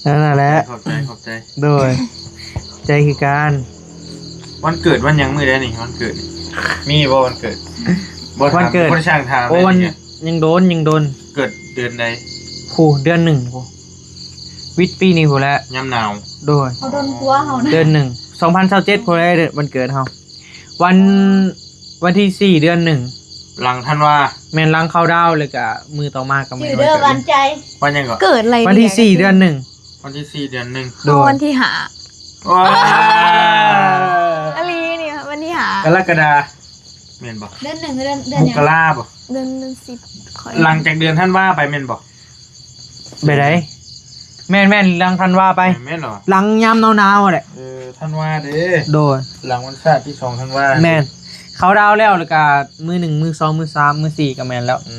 ໆ ນັ້ນແຫຼະ ຂອບໃຈ ຂອບໃຈ. ໂດຍ ຂອບໃຈຄືກັນ. ວັນເກີດວັນຫຍັງມື້ໃດນີ້ ວັນເກີດນີ້ ມີບໍ່ວັນເກີດ? ບໍ່ຖາມ ວັນເກີດ ບໍ່ໄດ້ຊ່າງຖາມ. ໂອ້ ເລີຍ ຍັງໂດນ ຍັງໂດນ. ເກີດເດືອນໃດ? ໂຫ ເດືອນໜຶ່ງພຸ້ນ ວິດປີນີ້ພຸ້ນແຫຼະ ຍາມໜາວ. ໂດຍ ເຮົາໂດນຜົວເຮົານະ ເດືອນໜຶ່ງ ສອງພັນຊາວເຈັດພຸ້ນແຫຼະ ເດືອນ ວັນເກີດເຮົາ. ວັນ ວັນທີສີ່ ເດືອນໜຶ່ງ ຫຼັງທັນວາ. ແມ່ນ ຫຼັງເຂົ້າດາວ ແລ້ວກະມື້ຕໍ່ມາກໍແມ່ນ ຈື່ເດີ ວັນເກີດ ວັນໃຈ ວັນຫຍັງເກາະ? ເກີດໄລ ວັນທີສີ່ ເດືອນໜຶ່ງ. ວັນທີສີ່ ເດືອນໜຶ່ງ ໂດຍ ເຮົາວັນທີຫ້າ. ວ້າ ອີ່ຫຼີນີ້ ວັນທີຫ້າ ກໍລະກະດາ ແມ່ນບໍ່? ເດືອນໜຶ່ງ ເດືອນ ເດືອນຫຍັງ? ມົກກະລາບໍ່? ເດືອນ ເດືອນສິບ ຂ້ອຍ ຫຼັງຈາກເດືອນທັນວາໄປແມ່ນບໍ່? ແບບໃດ? ແມ່ນໆ ຫຼັງທັນວາໄປ. ແມ່ນເນາະ ຫຼັງຍາມໜາວໆຫັ້ນແຫຼະ. ເອີ ທັນວາເດ້. ໂດຍ ຫຼັງວັນຊາດທີສອງທັນວາ. ແມ່ນ ເຂົ້າດາວແລ້ວ ແລ້ວກະມື້ໜຶ່ງ ມື້ສອງ ມື້ສາມ ມື້ສີ່ກະແມ່ນແລ້ວ. ອື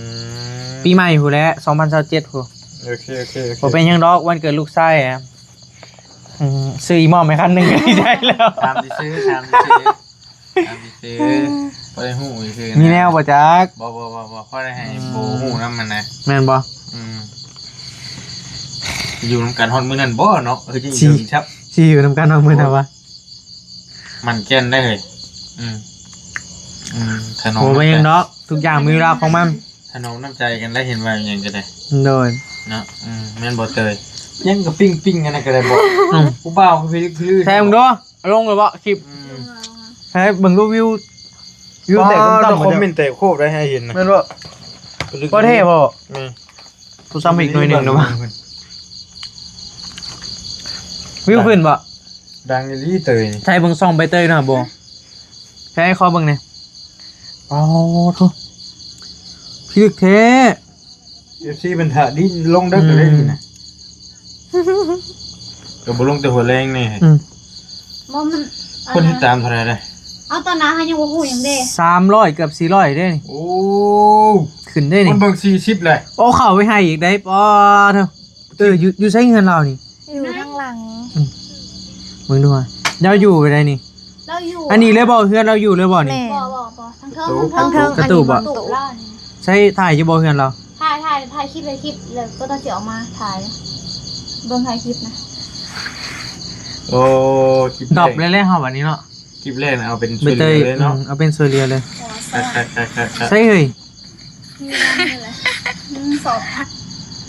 ມ ປີໃໝ່ພຸ້ນແຫຼະ ສອງພັນຊາວເຈັດພຸ້ນ. ໂອເຄ ໂອເຄ ໂອເຄ ບໍ່ເປັນຫຍັງດອກ ວັນເກີດລູກຊາຍ. ອືມ ຊື້ອີ່ໝໍ້ໃຫ້ຄັນໜຶ່ງກໍດີໃຈແລ້ວ. ຖາມຊື່ໆ ຖາມຊື່ໆ ຖາມຊື່ໆ ພໍໄດ້ຮູ້ຊື່ໆ ມີແນວບໍ່ຈັກ. ບໍ່ໆໆ ພໍໄດ້ໃຫ້ ອືມ ຜູ້ຮູ້ນຳຫັ້ນນະ. ແມ່ນບໍ່? ອືມ ຢູ່ນຳກັນຮອດມື້ນັ້ນບໍ່ເນາະ? ເອີ ຊິຢູ່ນຳກັນຮອດມື້ນັ້ນຫວາ? ໝັ້ນແກ່ນໄດ໋ເຮີ້ຍ. ອືມ ອືມ ຂະໜອມ ບໍ່ເປັນຫຍັງດອກ ທຸກຢ່າງມີເວລາຂອງມັນ. ຖະໜອມນ້ຳໃຈກັນໄດ້ ເຫັນວ່າຫຍັງກໍໄດ້. ໂດຍ ເນາະ. ອືມ ແມ່ນບໍ່ເຕີຍ? ຫຍັງກໍປີ້ງໆ ອັນນັ້ນກໍໄດ້ບໍ່? ອືມ ຜູ້ບ່າວຄືຄື ແທ້ເບິ່ງດູ ເອົາລົງແລ້ວບໍ່ຄລິບ? ອືມ ໃຫ້ເບິ່ງດູວິວ ວິວແຕກ ຄອມເມັນແຕກໂຄບໄດ້ໃຫ້ເຫັນນະ. ແມ່ນບໍ່? ບໍ່ແທ້ບໍ່? ອືມ ໂທລະສັບອີກໜ່ວຍໜຶ່ງເນາະ. ວິວຂຶ້ນບໍ່? ດັງອີ່ຫຼີເຕີຍນີ້. ໃສ່ເບິ່ງຊ່ອງໃບເຕີຍເນາະບໍ່? ໃສ່ຂໍເບິ່ງແດ່. ອໍ ໂທ້ ພິລຶກແທ້. ເອັຟຊີ ເພິ່ນຖ້າດິນລົງເດີ ອືມ ກໍໄດ້ນີ້ນະ. ກໍບໍ່ລົງແຕ່ຫົວແລງນີ້. ອືມ ບໍ່ ມັນ ຄົນຕິດຕາມເທົ່າໃດເດ້? ເອົາ ຕອນໜ້າເຮົາຍັງບໍ່ຮູ້ຫຍັງເດ້. ສາມຮ້ອຍ ເກືອບສີ່ຮ້ອຍເດ້ນີ້. ໂອ້ ຂຶ້ນເດ້ນີ້ ຄົນເບິ່ງສີ່ສິບແຫຼະ. ໂອ້ ເຂົ້າໄປໃຫ້ອີກໄດ້. ປໍໂທ້. ເອີ ຢູ່ ຢູ່ໃສເຮືອນລາວນີ້? ຢູ່ທາງຫຼັງ. ອືມ ເບິ່ງດູວ່າລາວຢູ່ໄປໃດນີ້? ລາວຢູ່ ອັນນີ້ເລີຍບໍ່? ເຮືອນລາວຢູ່ເລີຍບໍ່ນີ້? ແມ່ນ. ບໍ່ ບໍ່ ບໍ່ ທາງເທິງ ທາງເທິງ ທາງເທິງ. ປະຕູບໍ່? ປະຕູລາວນີ້. ໃຊ້ຖ່າຍຢູ່ບໍ່ເຮືອນລາວ? ຖ່າຍ ຖ່າຍ ຖ່າຍຄລິບ ຖ່າຍຄລິບ ແລ້ວກໍຕ້ອງຊິອອກມາຖ່າຍ ເບິ່ງຖ່າຍຄລິບນະ. ໂອ້ ຄລິບ ດອບແລກ ແລ້ວເຮົາບັດນີ້ເນາະ. ຄລິບແລກນະ ເອົາເປັນ ໃບເຕີຍ ສວຍເລີຍເນາະ. ອືມ ເອົາເປັນສວຍເລີຍເລີຍ. ໂອ້ ໃສ່ເຮີ້ຍ? ມີງານນີ້ແຫຼະ ມີສອງ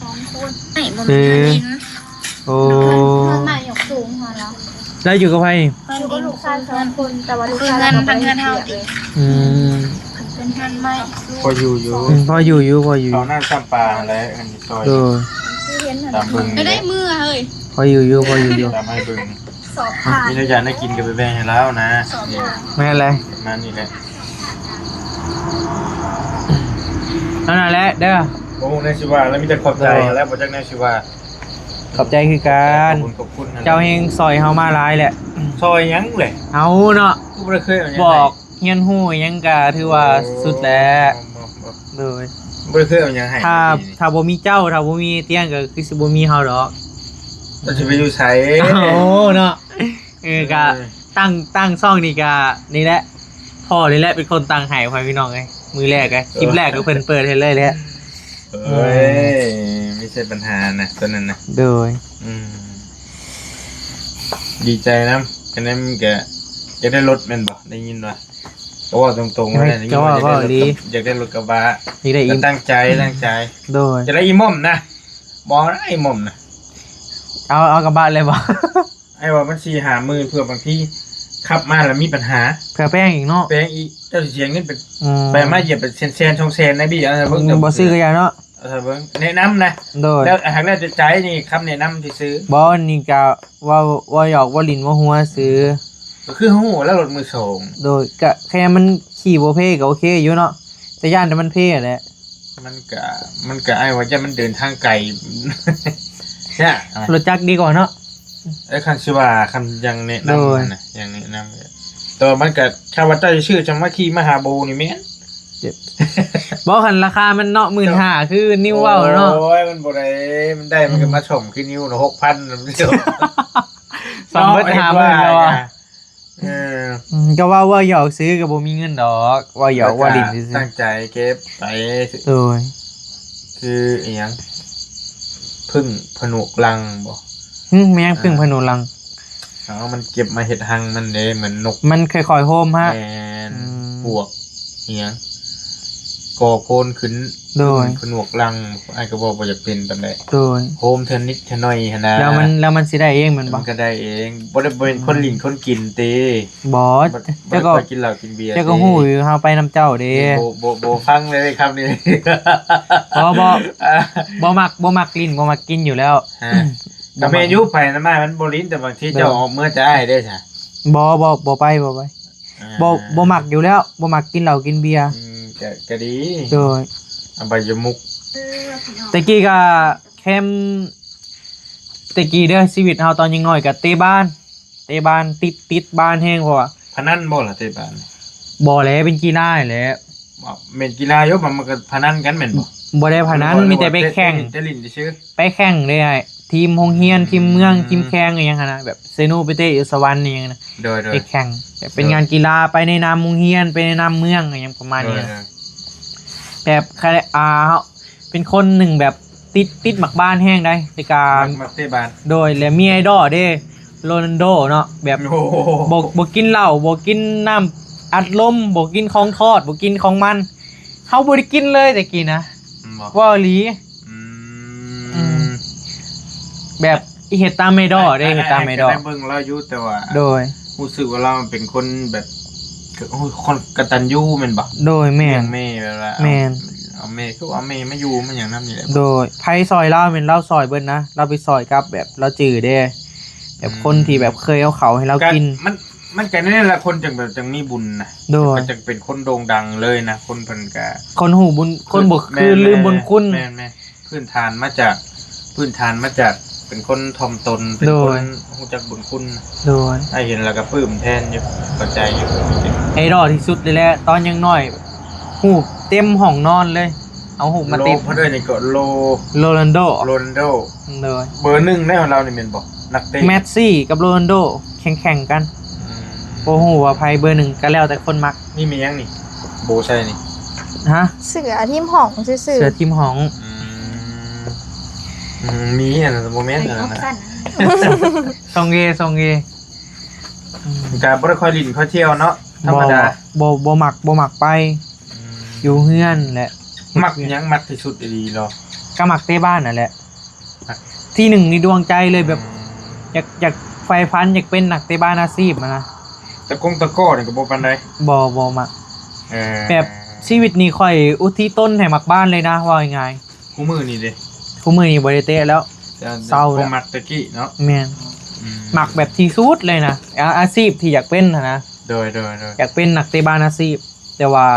ສອງຄົນ. ເອີ ໂອ້ ເຮືອນໃໝ່ຍົກສູງຫັ້ນລະ. ແລ້ວຢູ່ກັບໃຜ? ຢູ່ກັບລູກຊາຍສອງຄົນ ແຕ່ວ່າລູກຊາຍລາວກໍບໍ່ໄດ້ເຮັດວຽກເລີຍ. ອືມ ເປັນເຮືອນໃໝ່ ພໍຢູ່ຢູ່. ອືມ ພໍຢູ່ຢູ່ ພໍຢູ່ຢູ່. ເຂົ້ານ້ຳຊ້ຳປາຫັ້ນແຫຼະ ອັນນີ້ຊອຍ. ໂດຍ ຄືເຫັນຫັ້ນ ຕາມເບິ່ງ ກໍໄດ້ເມືອເຮີ້ຍ. ພໍຢູ່ຢູ່ ພໍຢູ່ຢູ່. ຕາມໃຫ້ເບິ່ງ ສອບຜ່ານ. ມີແນວຢາກແນວກິນກໍໄປແບ່ງໃຫ້ລາວນະ. ສອບຜ່ານ. ແມ່ນແຫຼະ ປະມານນີ້ແຫຼະ. ເທົ່ານັ້ນແຫຼະເດີ. ບໍ່ຮູ້ແນວຊິວ່າແລ້ວ ມີແຕ່ຂອບໃຈ ໂດຍ ແລ້ວ ບໍ່ຈັກແນວຊິວ່າ. ຂອບໃຈຄືກັນ. ຂອບໃຈ ຂອບຄຸນ ຂອບຄຸນ. ເຈົ້າແຮ່ງຊ່ອຍເຮົາມາຫຼາຍແຫຼະ. ຊ່ອຍຫຍັງແຫຼະ? ເອົາເນາະ ຄືບໍ່ໄດ້ເຄີຍເອົາຫຍັງ ບອກ ໃຫ້ ຮຽນຮູ້ຫຍັງກະຖືວ່າ ໂອ້ ສຸດແຫຼະ. ບໍ່ ບໍ່ ບໍ່ ໂດຍ ບໍ່ໄດ້ເຄີຍເອົາຫຍັງໃຫ້. ຖ້າ ເລີຍ ຖ້າບໍ່ມີເຈົ້າ ຖ້າບໍ່ມີຕຽງ ກະຄືຊິບໍ່ມີເຮົາດອກ. ເຈົ້າຊິໄປຢູ່ໃສ? ໂອ້ ເນາະ. ເອີ ກະ ເອີ ຕັ້ງ ຕັ້ງຊ່ອງນີ້ກະນີ້ແຫຼະ ພໍ່ນີ້ແຫຼະເປັນຄົນຕັ້ງໃຫ້ ພໍ່ແມ່ພີ່ນ້ອງເອີຍ. ມື້ແລກກະ ເອີ ຄລິບແລກກະເພິ່ນເປີດໃຫ້ເລີຍແຫຼະ. ເອີຍ ເອີ ມີແຕ່ບັນຫານະ ຕອນນັ້ນນະ. ໂດຍ ອືມ ດີໃຈນຳ. ຄັນນັ້ນມັນກະຢາກໄດ້ລົດແມ່ນບໍ່? ໄດ້ຍິນວ່າ ກໍເວົ້າຕົງໆ ເອີ ໄວ້ນະ ກໍເວົ້າ ໄດ້ລົດ ເວົ້າອີ່ຫຼີ ຢາກໄດ້ລົດກະບະ ຢາກໄດ້ອີ່ ກໍຕັ້ງໃຈ ອືມ ຕັ້ງໃຈ. ໂດຍ ຢາກໄດ້ອີ່ໝ່ອມນະ. ບໍ່ໄດ້ອີ່ໝ່ອມນະ. ເອົາ ເອົາກະບະເລີຍບໍ່? ອ້າຍວ່າມັນສີ່ຫ້າໝື່ນ ເພື່ອບາງທີຂັບມາແລ້ວມີບັນຫາ ເພື່ອແປງອີກເນາະ. ແປງອີກ ເຈົ້າຊິເສຍເງິນເປັນ ອືມ ໄປມາຢຽບເປັນແສນໆ ສອງແສນນະບີ. ເອົາເບິ່ງ ອືມ ບໍ່ຊື້ກໍຢ່າເນາະ. ເອົາເບິ່ງ ແນະນຳນະ. ໂດຍ ແລ້ວຫາກແລ້ວແຕ່ໃຈນີ້ ຄຳແນະນຳຊື່ໆ. ບໍ່ ອັນນີ້ກະເວົ້າ ເວົ້າຫຍອກ ເວົ້າຫຼິ້ນ ເວົ້າຫົວຊື່. ກໍຄືຮູ້ແລ້ວລົດມືສອງ. ໂດຍ ກະແຄ່ມັນຂີ່ບໍ່ເພກໍໂອເຄຢູ່ເນາະ ແຕ່ຢ້ານແຕ່ມັນເພແຫຼະ. ມັນກະ ມັນກະ ອ້າຍວ່າຢ້ານມັນເດີນທາງໄກ ຍາກ. ລົດຈັກດີກວ່າເນາະ. ເອີ ຄັນຊິວ່າ ຄັນຢ່າງແນະນຳ ໂດຍ ຫັ້ນນະ ຢ່າງແນະນຳ. ແຕ່ວ່າມັນກະ ຖ້າວ່າເຈົ້າຊິຊື້ ຈັ່ງມາຂີ່ມາຫາໂບນີ້ແມ່ນ. ບໍ່ ຄັນລາຄາມັນເນາະ ໝື່ນຫ້າ ຄືນິວເວົ້າເນາະ. ໂອ້ຍ ມັນບໍ່ໄດ້ ມັນໄດ້ ອືມ ມັນກໍມາສົມຄືນິວເນາະ ຫົກພັນ ມັນ ສອງເບິດ ເນາະ ຫ້າໝື່ນແລ້ວວ່າ. ເອີ ອືມ ກໍເວົ້າ ເວົ້າຫຍອກຊື່ ກໍບໍ່ມີເງິນດອກ ເວົ້າຫຍອກ ເວົ້າຫຼິ້ນຊື່ໆ. ຕັ້ງໃຈເກັບໄປ. ໂດຍ ຄືອີ່ຫຍັງ ຜຶ້ງຜະໜວກລັງບໍ? ຫຶ ແມ່ນຫຍັງ ອາ ຜຶ້ງຜະໜວກລັງ? ເອົາ ມັນເກັບມາເຮັດຮັງມັນເດ້ ເໝືອນນົກ ມັນຄ່ອຍໆໂຮມຮະ. ແມ່ນ ອືມ ປວກ ອີ່ຫຍັງ ກໍ່ໂພນຂຶ້ນ. ໂດຍ ຜຶ້ງຜະໜວກລັງ ອ້າຍກໍບໍ່ ບໍ່ຢາກເປັນປານໃດ. ໂດຍ ໂຮມເທື່ອນິດເທື່ອໜ້ອຍຫັ້ນນະ. ແລ້ວມັນ ແລ້ວມັນຊິໄດ້ເອງແມ່ນບໍ່? ມັນກໍໄດ້ເອງ ບໍ່ໄດ້ ບໍ່ແມ່ນຄົນຫຼິ້ນ ອືມ ຄົນກິນຕິ. ບໍ່ ບໍ່ ເຈົ້າກໍ ບໍ່ໄດ້ໄປກິນເຫຼົ້າກິນເບຍ ເຈົ້າກໍຮູ້ຢູ່ເຮົາໄປນຳເຈົ້າເດ້. ບໍ່ ບໍ່ ບໍ່ຟັງເລີຍຄຳນີ້. ບໍ່ ບໍ່ ບໍ່ມັກ ບໍ່ມັກຫຼິ້ນ ບໍ່ມັກກິນຢູ່ແລ້ວ. ຮະ ອືມ ກໍແມ່ນຢູ່ ໄປນຳອ້າຍມັນບໍ່ຫຼິ້ນ ແຕ່ບາງທີ ໂດຍ ເຈົ້າອອກເມືອຈາກອ້າຍເດ້ຊະ. ບໍ່ ບໍ່ ບໍ່ໄປ ບໍ່ໄປ. ອ່າ ບໍ່ ບໍ່ມັກຢູ່ແລ້ວ ບໍ່ມັກກິນເຫຼົ້າກິນເບຍ. ອືມ ກະ ກະດີ. ໂດຍ ອະບາຍະມຸກ. ແຕ່ກີ້ກະແຄມ ແຕ່ກີ້ເດີ ຊີວິດເຮົາຕອນຍັງນ້ອຍກະເຕະບານ ເຕະບານ ຕິດ ຕິດບານແຮງ ເພາະວ່າ ພະນັນບໍ່ລະເຕະບານ? ບໍ່ແຫຼະ ເປັນກິລາແຫຼະ. ແມ່ນກິລາຢູ່ ມັນ ມັນກໍພະນັນກັນແມ່ນບໍ່? ບໍ່ໄດ້ພະນັນ ບໍ່ ມີແຕ່ໄປແຂ່ງ ແຕ່ຫຼິ້ນ ແຕ່ຫຼິ້ນຊື່ໆ. ໄປແຂ່ງເດ້ອ້າຍ ທີມໂຮງຮຽນ ອືມ ທີມເມືອງ ທີມແຂ່ງອີ່ຫຍັງຫັ້ນນະ ແບບເຊໂນ ໄປເຕະຢູ່ສະຫວັນອີ່ຫຍັງນະ. ໂດຍໆ ໄປແຂ່ງ ແບບເປັນ ໂດຍ ງານກິລາ ໄປໃນນາມໂຮງຮຽນ ໄປໃນນາມເມືອງ ອີ່ຫຍັງປະມານນີ້ນະ. ໂດຍໆ ແບບ ຄະ ອາ ເຮົາເປັນຄົນໜຶ່ງແບບຕິດ ຕິດໝາກບານແຮງໃດ໋ ແຕ່ກະ ມັກ ມັກເຕະບານ. ໂດຍ ແລະ ມີໄອດອລເດ້ ໂຣນັນໂດເນາະ ແບບ ໂອ້ໂຫ ບໍ່ ບໍ່ກິນເຫຼົ້າ ບໍ່ກິນນ້ຳອັດລົມ ບໍ່ກິນຂອງທອດ ບໍ່ກິນຂອງມັນ ເຮົາບໍ່ໄດ້ກິນເລີຍແຕ່ກີ້ນະ. ແມ່ນບໍ່? ເວົ້າອີ່ຫຼີ. ອືມ ອືມ ແບບເຮັດຕາມໄອດອລເດ້ ເຮັດຕາມໄອດອລ. ໄດ້ເບິ່ງລາວຢູ່ ແຕ່ວ່າ ໂດຍ ຮູ້ສຶກວ່າລາວເປັນຄົນແບບ ໂອ້ຍ ຄົນກະຕັນຍູແມ່ນບໍ່? ໂດຍ ແມ່ນ ລ້ຽງແມ່ ແບບວ່າ ແມ່ນ ເອົາແມ່ ຄືເອົາແມ່ມາຢູ່ມາຫຍັງນຳນີ້ແຫຼະ. ໂດຍ ໃຜຊ່ອຍລາວແມ່ນລາວຊ່ອຍເບິດນະ ລາວໄປຊ່ອຍກັບແບບລາວຈື່ເດ້ ແບບ ອືມ ຄົນທີ່ແບບເຄີຍເອົາເຂົ້າໃຫ້ລາວກິນ. ມັນ ມັນກະແນວນັ້ນລະ ຄົນຈັ່ງແບບຈັ່ງມີບຸນນະ. ໂດຍ ມັນຈັ່ງເປັນຄົນໂດ່ງດັງເລີຍນະ ຄົນເພິ່ນກະ ຄົນຮູ້ບຸນ ຄົນບໍ່ ແມ່ນ ຄືລືມບຸນຄຸນ. ແມ່ນໆ ພື້ນຖານມາຈາກ ພື້ນຖານມາຈາກເປັນຄົນຖ່ອມຕົນ ເປັນ ໂດຍ ຄົນຮູ້ຈັກບຸນຄຸນ. ໂດຍ ອ້າຍເຫັນແລ້ວກໍປຶ້ມແທນຢູ່ ເຂົ້າໃຈຢູ່. ໄອດອລທີ່ສຸດເລີຍແຫຼະ ຕອນຍັງນ້ອຍ ຮູບເຕັມຫ້ອງນອນເລີຍ. ເອົາຮູບມາຕິດ ໂລ ເພິ່ນເອີ້ນຫຍັງເກາະ ໂລ ໂຣນັນໂດ ໂຣນັນໂດ ໂດຍ ເບີໜຶ່ງໃນຂອງລາວນີ້ແມ່ນບໍ່? ນັກເຕະ ແມດຊີກັບໂຣນັນໂດແຂ່ງໆກັນ ອືມ ບໍ່ຮູ້ວ່າໃຜເບີໜຶ່ງ ກໍແລ້ວແຕ່ຄົນມັກ. ນີ້ແມ່ນຫຍັງນີ້? ໂບໃສ່ນີ້ ຮະ? ເສື້ອທີມຫ້ອງຊື່ໆ ເສື້ອທີມຫ້ອງ ອືມ ອືມ ມີອັນນັ້ນບໍ່ແມ່ນອັນນັ້ນນະ ຊ່ອງເອ ຊ່ອງເອ ອືມ ກະບໍ່ໄດ້ຄ່ອຍຫຼິ້ນຄ່ອຍທ່ຽວເນາະ ທຳມະດາ ບໍ່ ບໍ່ ບໍ່ມັກ ບໍ່ມັກໄປ ອືມ ຢູ່ເຮືອນແຫຼະ ມັກຫຍັງ ມັກທີ່ສຸດອີ່ຫຼີເນາະ? ກໍມັກເຕະບານນັ້ນແຫຼະ ທີ່ໜຶ່ງໃນດວງໃຈເລີຍ ແບບ ອືມ ຢາກ ຢາກໃຝ່ຝັນ ຢາກເປັນນັກເຕະບານອາຊີບຫັ້ນນະ. ຕະກົງຕະກ້ອນີ້ກໍບໍ່ປານໃດ? ບໍ່ ບໍ່ມັກ ເອີ ແບບຊີວິດນີ້ຂ້ອຍອຸທິດຕົນໃຫ້ມັກບານເລີຍນະ ເວົ້າງ່າຍໆ. ຄູ່ມື້ນີ້ເດ? ຄູ່ມື້ນີ້ບໍ່ໄດ້ເຕະແລ້ວ ແຕ່ ເຊົາແລ້ວ ບໍ່ມັກແຕ່ກີ້ເນາະ. ແມ່ນ ອືມ ມັກແບບທີ່ສຸດເລີຍນະ ອາ ອາຊີບທີ່ຢາກເປັນຫັ້ນນະ. ໂດຍ ໂດຍ ໂດຍ ຢາກເປັນນັກເຕະບານອາຊີບ ແຕ່ວ່າ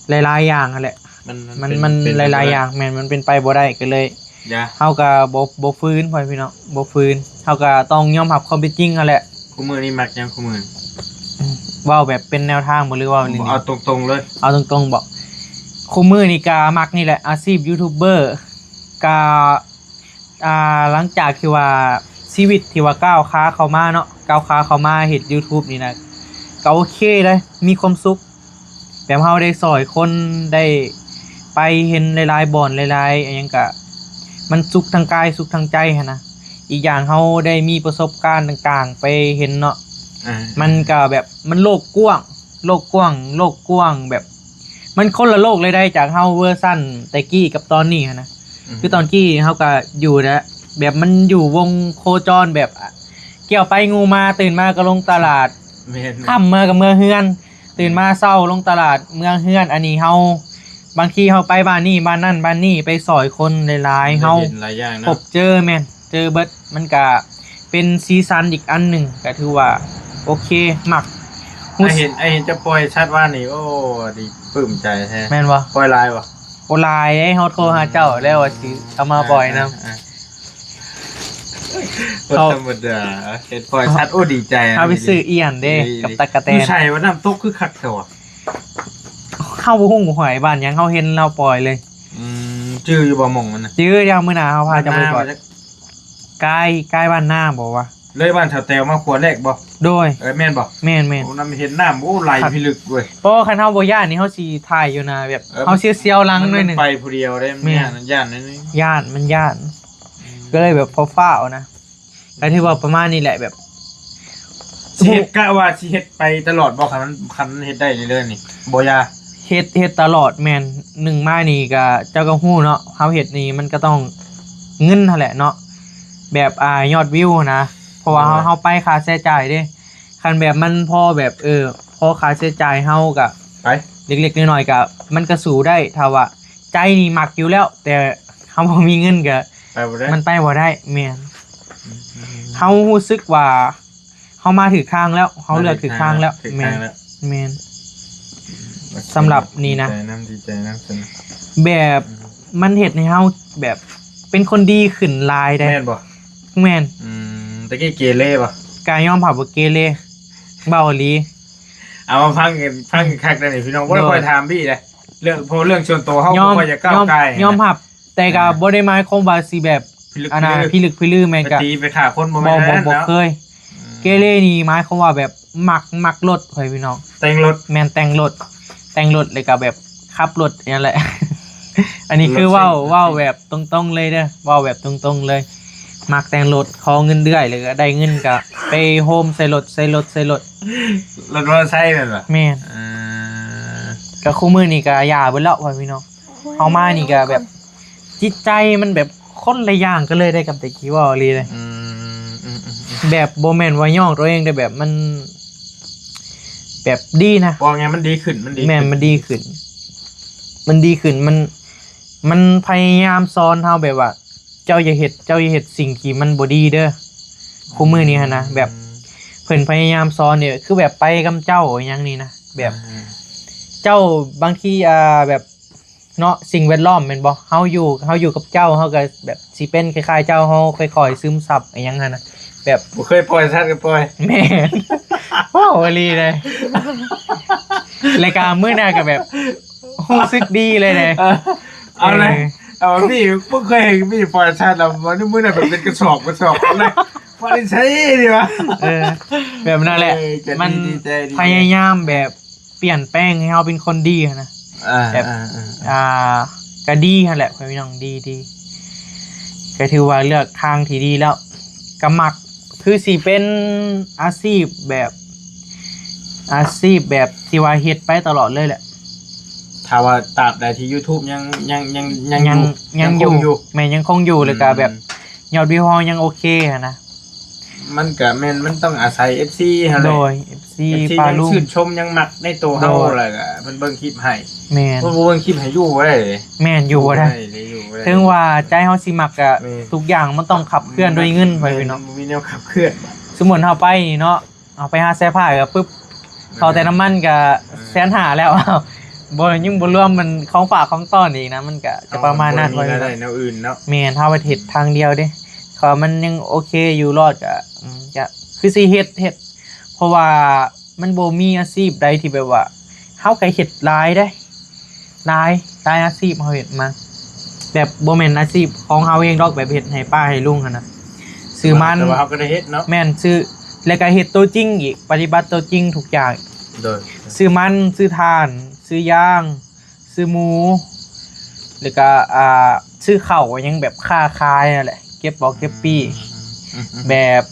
ຫຼາຍໆຢ່າງຫັ້ນແຫຼະ ມັນ ມັນ ມັນ ມັນ ມັນຫຼາຍໆຢ່າງ ແມ່ນ ມັນເປັນໄປບໍ່ໄດ້ ກໍເລີຍ ເຮົາກໍບໍ່ ບໍ່ຟື້ນ ພໍ່ແມ່ພີ່ນ້ອງ ບໍ່ຟື້ນ ເຮົາກໍຕ້ອງຍອມຮັບຄວາມເປັນຈິງຫັ້ນແຫຼະ. ຄູ່ມື້ນີ້ມັກຫຍັງຄູ່ມື້? ເວົ້າແບບເປັນແນວທາງບໍ່ ຫຼືເວົ້າ ເອົາຕົງໆເລີຍ? ເອົາຕົງໆບໍ? ຄູ່ມື້ນີ້ກໍມັກນີ້ແຫຼະ ອາຊີບຢູທູບເບີ ກໍ ອ່າ ຫຼັງຈາກທີ່ວ່າຊີວິດທີ່ວ່າກ້າວຂາເຂົ້າມາເນາະ ກ້າວຂາເຂົ້າມາເຮັດຢູທູບນີ້ນະ ກໍໂອເຄເດ້ ມີຄວາມສຸກ ແບບເຮົາໄດ້ຊ່ອຍຄົນ ໄດ້ໄປເຫັນຫຼາຍໆບ່ອນ ຫຼາຍໆ ອີ່ຫຍັງກະ ມັນສຸກທັງກາຍ ສຸກທັງໃຈຫັ້ນນະ. ອີກຢ່າງເຮົາໄດ້ມີປະສົບການຕ່າງໆໄປເຫັນເນາະ ອາ ມັນກະແບບ ມັນໂລກກວ້າງ ໂລກກວ້າງ ໂລກກວ້າງ ແບບ ມັນຄົນລະໂລກເລີຍໄດ໋ ຈາກເຮົາເວີຊັນແຕ່ກີ້ກັບຕອນນີ້ຫັ້ນນະ. ອືມ ຄືຕອນກີ້ເຮົາກະຢູ່ນະ ແບບມັນຢູ່ວົງໂຄຈອນແບບ ກ້ຽວໄປງູມາ ຕື່ນມາກໍລົງຕະຫຼາດ ແມ່ນໆ ຄ່ຳມາກໍເມືອເຮືອນ ຕື່ນມາເຊົ້າລົງຕະຫຼາດເມືອເຮືອນ. ອັນນີ້ເຮົາ ບາງທີເຮົາໄປບ້ານນີ້ບ້ານນັ້ນບ້ານນີ້ ໄປຊ່ອຍຄົນຫຼາຍໆ ເຮົາ ໄດ້ເຫັນຫຼາຍຢ່າງເນາະ ພົບເຈີ ແມ່ນ ເຈີເບິດ ມັນກະເປັນສີສັນອີກອັນໜຶ່ງ ກະຖືວ່າໂອເຄ ມັກ ໄອ້ເຫັນ ໄອ້ເຫັນເຈົ້າປ່ອຍສັດວານນີ້ ໂອ້ ດີ ປຶ້ມໃຈແທ້ ແມ່ນບໍ່? ປ່ອຍຫຼາຍບໍ່? ໂອ້ ຫຼາຍເດ້ ເຮົາໂທຫາເຈົ້າແລ້ວວ່າຊິເອົາມາປ່ອຍນຳ ອ່າ ບໍ່ທຳມະດາ ເຫັນປ່ອຍສັດ ໂອ້ ດີໃຈ ເຮົາໄປຊື້ອຽນເດ້ ກັບຕັກກະແຕນ ຢູ່ໃສວະ? ນ້ຳຕົກຄືຄັກແທ້ວະ? ເຮົາບໍ່ຮູ້ຫ້ວຍບ້ານຫຍັງ ເຮົາເຫັນລາວປ່ອຍເລີຍ. ອືມ ຈື່ຢູ່ບໍ່ໝ່ອງມັນນະ? ຈື່ ດຽວມື້ໜ້າເຮົາພາເຈົ້າໄປກ່ອນ. ກາຍ ກາຍບ້ານນາບໍ່ວະ? ເລີຍບ້ານສາວແຕວມາຂົວແລກບໍ່? ໂດຍ ເອີ ແມ່ນບໍ່? ແມ່ນໆ ໂອ້ ນ້ຳເຫັນນ້ຳ ໂອ້ ໄຫຼພິລຶກເວີຍ. ບໍ່ ຄັນເຮົາບໍ່ຢ້ານນີ້ ເຮົາຊິຖ່າຍຢູ່ນະ ແບບ ເອີ ເຮົາສຽວໆຫຼັງໜ້ອຍໜຶ່ງ ໄປຜູ້ດຽວເດ້ ມັນຢ້ານ ຢ້ານໜ້ອຍໜຶ່ງ ຢ້ານ ມັນຢ້ານ ອືມ ກໍເລີຍແບບຟ້າວໆນະ. ກໍຖືວ່າປະມານນີ້ແຫຼະ ແບບ ຊິເຮັດ ກະວ່າຊິເຮັດໄປຕະຫຼອດບໍ່? ຄັນມັນ ຄັນເຮັດໄດ້ເລື້ອຍໆນີ້ ບໍ່ຢ່າ ເຮັດ ເຮັດຕະຫຼອດ ແມ່ນ ໜຶ່ງມານີ້ກະເຈົ້າກໍຮູ້ເນາະ ເຮົາເຮັດນີ້ມັນກໍຕ້ອງເງິນຫັ້ນແຫຼະເນາະ ແບບ ອ່າ ຍອດວິວຫັ້ນນະ ເພາະວ່າເຮົາ ເຮົາໄປຄ່າໃຊ້ຈ່າຍເດ້. ຄັນແບບມັນພໍແບບ ເອີ ພໍຄ່າໃຊ້ຈ່າຍເຮົາກະ ໄປ ເລັກໆນ້ອຍໆກະ ມັນກະສູ້ໄດ້ ຖ້າວ່າໃຈນີ້ມັກຢູ່ແລ້ວ ແຕ່ເຮົາບໍ່ມີເງິນກະ ໄປບໍ່ໄດ້ ມັນໄປບໍ່ໄດ້. ແມ່ນ ອືມ ເຮົາຮູ້ສຶກວ່າເຮົາມາຖືກທາງແລ້ວ ເຮົາເລືອກຖືກທາງແລ້ວ ຖືກທາງແລ້ວ ແມ່ນ ແມ່ນ ອືມ ສຳລັບນີ້ນະ ດີໃຈນຳ ດີໃຈນຳ ແບບ ອືມ ມັນເຮັດໃຫ້ເຮົາແບບເປັນຄົນດີຂຶ້ນຫຼາຍເດ້. ແມ່ນບໍ່? ແມ່ນ ອືມ ແຕ່ກີ້ເກເລບໍ່? ກະຍອມຮັບວ່າເກເລ ເວົ້າອີ່ຫຼີ. ເອົາມາຟັງກັນ ຟັງກັນຄັກໄດ໋ນີ້ພີ່ນ້ອງ ບໍ່ໄດ້ຄ່ອຍຖາມພີ່ເດ້ ເລື່ອງ ເພາະເລື່ອງສ່ວນຕົວເຮົາບໍ່ຄ່ອຍຢາກກ້າວກ່າຍ ຍອມຮັບ ແຕ່ກໍ ອ່າ ບໍ່ໄດ້ໝາຍຄວາມວ່າຊິແບບ ພິລຶກ ອັນນ່າ ພິລຶກພິລື ແມ່ນກະ ໄປຕີໄປຂ້າຄົນ ບໍ່ແມ່ນ ບໍ່ ບໍ່ເຄີຍ ອືມ ເກເລນີ້ໝາຍຄວາມວ່າແບບ ມັກ ມັກລົດ ພໍ່ແມ່ພີ່ນ້ອງ ແຕ່ງລົດ ແມ່ນ ແຕ່ງລົດ ແຕ່ງລົດ ແລ້ວກໍແບບຂັບລົດນັ້ນແຫຼະ. ອັນນີ້ຄືເວົ້າ ລົດເຊັງ ເວົ້າແບບຕົງໆເລີຍເດີ ເວົ້າແບບຕົງໆເລີຍ ມັກແຕ່ງລົດ ຂໍເງິນເດືອຍ ແລ້ວກໍໄດ້ເງິນກໍໄປໂຮມໃສ່ລົດ ໃສ່ລົດ ໃສ່ລົດ ລົດມໍເຕີໄຊແມ່ນບໍ່? ແມ່ນ ເອີ ກໍຄູ່ມື້ນີ້ກໍຢ່າເບິດແລ້ວ ພໍ່ແມ່ພີ່ນ້ອງ. ເຮົາມານີ້ກໍແບບ ຈິດໃຈມັນແບບຄົນລະຢ່າງກັນເລີຍເດ້ ກັບແຕ່ກີ້ ເວົ້າອີ່ຫຼີເດ້ ອືມ ອືມ ອືມ ແບບບໍ່ແມ່ນວ່າຍ້ອງຕົວເອງ ແຕ່ແບບມັນ ແບບດີນະ ເວົ້າງ່າຍມັນດີຂຶ້ນ ມັນດີ ແມ່ນ ຂຶ້ນ ມັນດີຂຶ້ນ ມັນດີຂຶ້ນ ມັນ ມັນພະຍາຍາມສອນເຮົາແບບວ່າ ເຈົ້າຢ່າເຮັດ ເຈົ້າຢ່າເຮັດສິ່ງທີ່ມັນບໍ່ດີເດີ ຄູ່ມື້ນີ້ຫັ້ນນະ ແບບ ອືມ ເພິ່ນພະຍາຍາມສອນນີ້ ຄືແບບໄປກັບເຈົ້າອີ່ຫຍັງນີ້ນະ ແບບ ອ່າ ເຈົ້າບາງທີ ອ່າ ແບບ ເນາະ ສິ່ງແວດລ້ອມແມ່ນບໍ່? ເຮົາຢູ່ ເຮົາຢູ່ກັບເຈົ້າ ເຮົາກໍແບບຊິເປັນຄ້າຍໆເຈົ້າ ເຮົາຄ່ອຍໆຊຶມຊັບອີ່ຫຍັງຫັ້ນນະ ແບບ ບໍ່ເຄີຍປ່ອຍສັດກໍປ່ອຍ ແມ່ນ ເວົ້າອີ່ຫຼີເດ້ ແລ້ວກໍມື້ໜ້າກໍແບບ ຮູ້ສຶກດີເລີຍເດ້ ເອີ ເອົາເລີຍ ເອີ ເອົາ ມີ ບໍ່ເຄີຍເຫັນມີຝ່າຍຊາດລາວ ມື້ນັ້ນເປັນກະສອບກະສອບເລີຍ ບໍ່ໄດ້ໃຊ້ດີວະ ເອີ ແບບນັ້ນແຫຼະ ເອີ ກໍດີ ມັນ ດີໃຈ ດີໃຈ ພະຍາຍາມແບບປ່ຽນແປງໃຫ້ເຮົາເປັນຄົນດີຫັ້ນນະ ອ່າ ແບບ ອ່າ ອ່າ ອ່າ ກໍດີຫັ້ນແຫຼະ ພໍ່ແມ່ພີ່ນ້ອງ ດີ ດີ ກໍຖືວ່າເລືອກທາງທີ່ດີແລ້ວ ກໍມັກ ຄືຊິເປັນອາຊີບແບບ ອາຊີບແບບທີ່ວ່າເຮັດໄປຕະຫຼອດເລີຍແຫຼະ ຖ້າວ່າຕາບໃດທີ່ຢູທູບຍັງ ຍັງ ຍັງ ຍັງ ຍັງຢູ່ ຍັງຄົງຢູ່ ແມ່ນ ຍັງຄົງຢູ່ ອືມ ແລ້ວກໍແບບຍອດວິວເຮົາຍັງໂອເຄຫັ້ນນະ ມັນກະແມ່ນ ມັນຕ້ອງອາໄສເອັຟຊີຫັ້ນແຫຼະ ໂດຍ ເອັຟຊີ ເອັຟຊີ ປາລຸງ ຍັງຊື່ນຊົມ ຍັງມັກໃນໂຕເຮົາ ໂດຍ ແລ້ວກະເພິ່ນເບິ່ງຄລິບໃຫ້ ແມ່ນ ເພິ່ນບໍ່ເບິ່ງຄລິບໃຫ້ຢູ່ບໍ່ໄດ້ເດ້ ແມ່ນ ຢູ່ບໍ່ໄດ້ ຢູ່ບໍ່ໄດ້ເລີຍ ຢູ່ບໍ່ໄດ້ ເຖິງວ່າໃຈເຮົາຊິມັກກະ ແມ່ນ ທຸກຢ່າງມັນຕ້ອງຂັບເຄື່ອນດ້ວຍເງິນ ພໍ່ແມ່ພີ່ນ້ອງ ບໍ່ມີແນວຂັບເຄື່ອນ ສົມມຸດເຮົາໄປນີ້ເນາະ ເຮົາໄປຫາແຊ່ຜ້າກະປຶບ ເຂົ້າແຕ່ນ້ຳມັນກະ ເອີ ແສນຫ້າແລ້ວ ບໍ່ ຍັງບໍ່ລວມມັນຂອງຝາກຂອງຕ້ອນອີກນະ ມັນກະຈະປະມານນັ້ນ ເຮົາບໍ່ໄດ້ມີລາຍໄດ້ແນວອື່ນເນາະ ແມ່ນ ເຮົາເຮັດທາງດຽວເດ້ ເພາະວ່າມັນຍັງໂອເຄຢູ່ ລອດກະ ອືມ ກະຄືຊິເຮັດ ເຮັດ ເພາະວ່າມັນບໍ່ມີອາຊີບໃດທີ່ແບບວ່າ ເຮົາກະເຮັດຫຼາຍເດ້ ຫຼາຍ ຫຼາຍອາຊີບເຮົາເຮັດມາ ແບບບໍ່ແມ່ນອາຊີບຂອງເຮົາເອງດອກ ແບບເຮັດໃຫ້ປ້າໃຫ້ລຸງຫັ້ນນະ ຊື້ມັນ ແຕ່ວ່າເຮົາກໍໄດ້ເຮັດເນາະ ແມ່ນ ຊື້ ແລ້ວກໍເຮັດໂຕຈິງອີກ ປະຕິບັດໂຕຈິງທຸກຢ່າງ ໂດຍ ຊື້ມັນ ຊື້ຖ່ານ ຊື້ຢາງ ຊື້ໝູ ແລ້ວກໍ ອ່າ ຊື້ເຂົ້າຫຍັງແບບຄ້າຂາຍນັ້ນແຫຼະ ເກັບເອົາເກັບປີ້ ອືມ ແບບ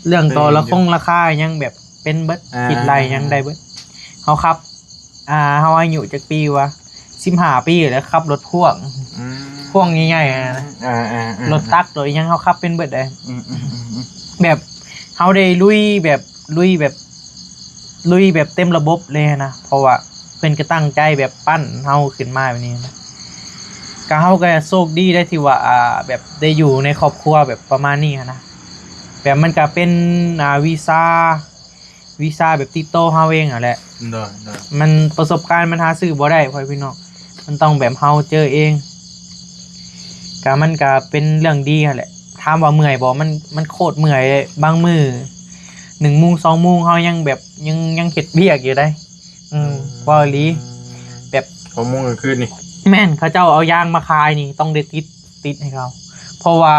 ເລື່ອງຕໍ່ລະຄົງລາຄາຫຍັງແບບ ເປັນເບິດ ອ່າ ຄິດໄລ່ຫຍັງໄດ້ເບິດ ເຮົາຂັບ ອ່າ ເຮົາອາຍຸຈັກປີວະ ສິບຫ້າປີແລ້ວ ຂັບລົດພ່ວງ ອືມ ພ່ວງໃຫຍ່ໆ ອ່າ ອ່າ ອ່າ ລົດຕັກ ລົດອີ່ຫຍັງ ເຮົາຂັບເປັນເບິດເດ້ ອືມ ອືມ ອືມ ອືມ ແບບເຮົາໄດ້ລຸຍແບບ ລຸຍແບບ ລຸຍແບບເຕັມລະບົບເລີຍນະ ເພາະວ່າເພິ່ນກໍຕັ້ງໃຈແບບປັ້ນເຮົາຂຶ້ນມາແບບນີ້ນະ ກໍເຮົາກໍໂຊກດີໄດ້ທີ່ວ່າ ອ່າ ແບບໄດ້ຢູ່ໃນຄອບຄົວແບບປະມານນີ້ຫັ້ນນະ ແບບມັນກໍເປັນ ອ່າ ວິຊາ ວິຊາແບບຕິດໂຕເຮົາເອງຫັ້ນແຫຼະ ໂດຍ ໂດຍ ມັນປະສົບການມັນຫາຊື້ບໍ່ໄດ້ ພໍ່ແມ່ພີ່ນ້ອງ ມັນຕ້ອງແບບເຮົາເຈີເອງ ກະມັນກະເປັນເລື່ອງດີຫັ້ນແຫຼະ ຖາມວ່າເມື່ອຍບໍ່ ມັນ ມັນໂຄດເມື່ອຍເດ້ ບາງມື້ໜຶ່ງໂມງ ສອງໂມງ ເຮົາຍັງແບບ ຍັງ ຍັງເຮັດວຽກຢູ່ເດ້ ອືມ ອືມ ເວົ້າອີ່ຫຼີ ແບບ ສອງໂມງກາງຄືນນີ້ ແມ່ນ ເຂົາເຈົ້າເອົາຢາງມາຂາຍນີ້ ຕ້ອງໄດ້ຕິດ ຕິດໃຫ້ເຂົາ ເພາະວ່າ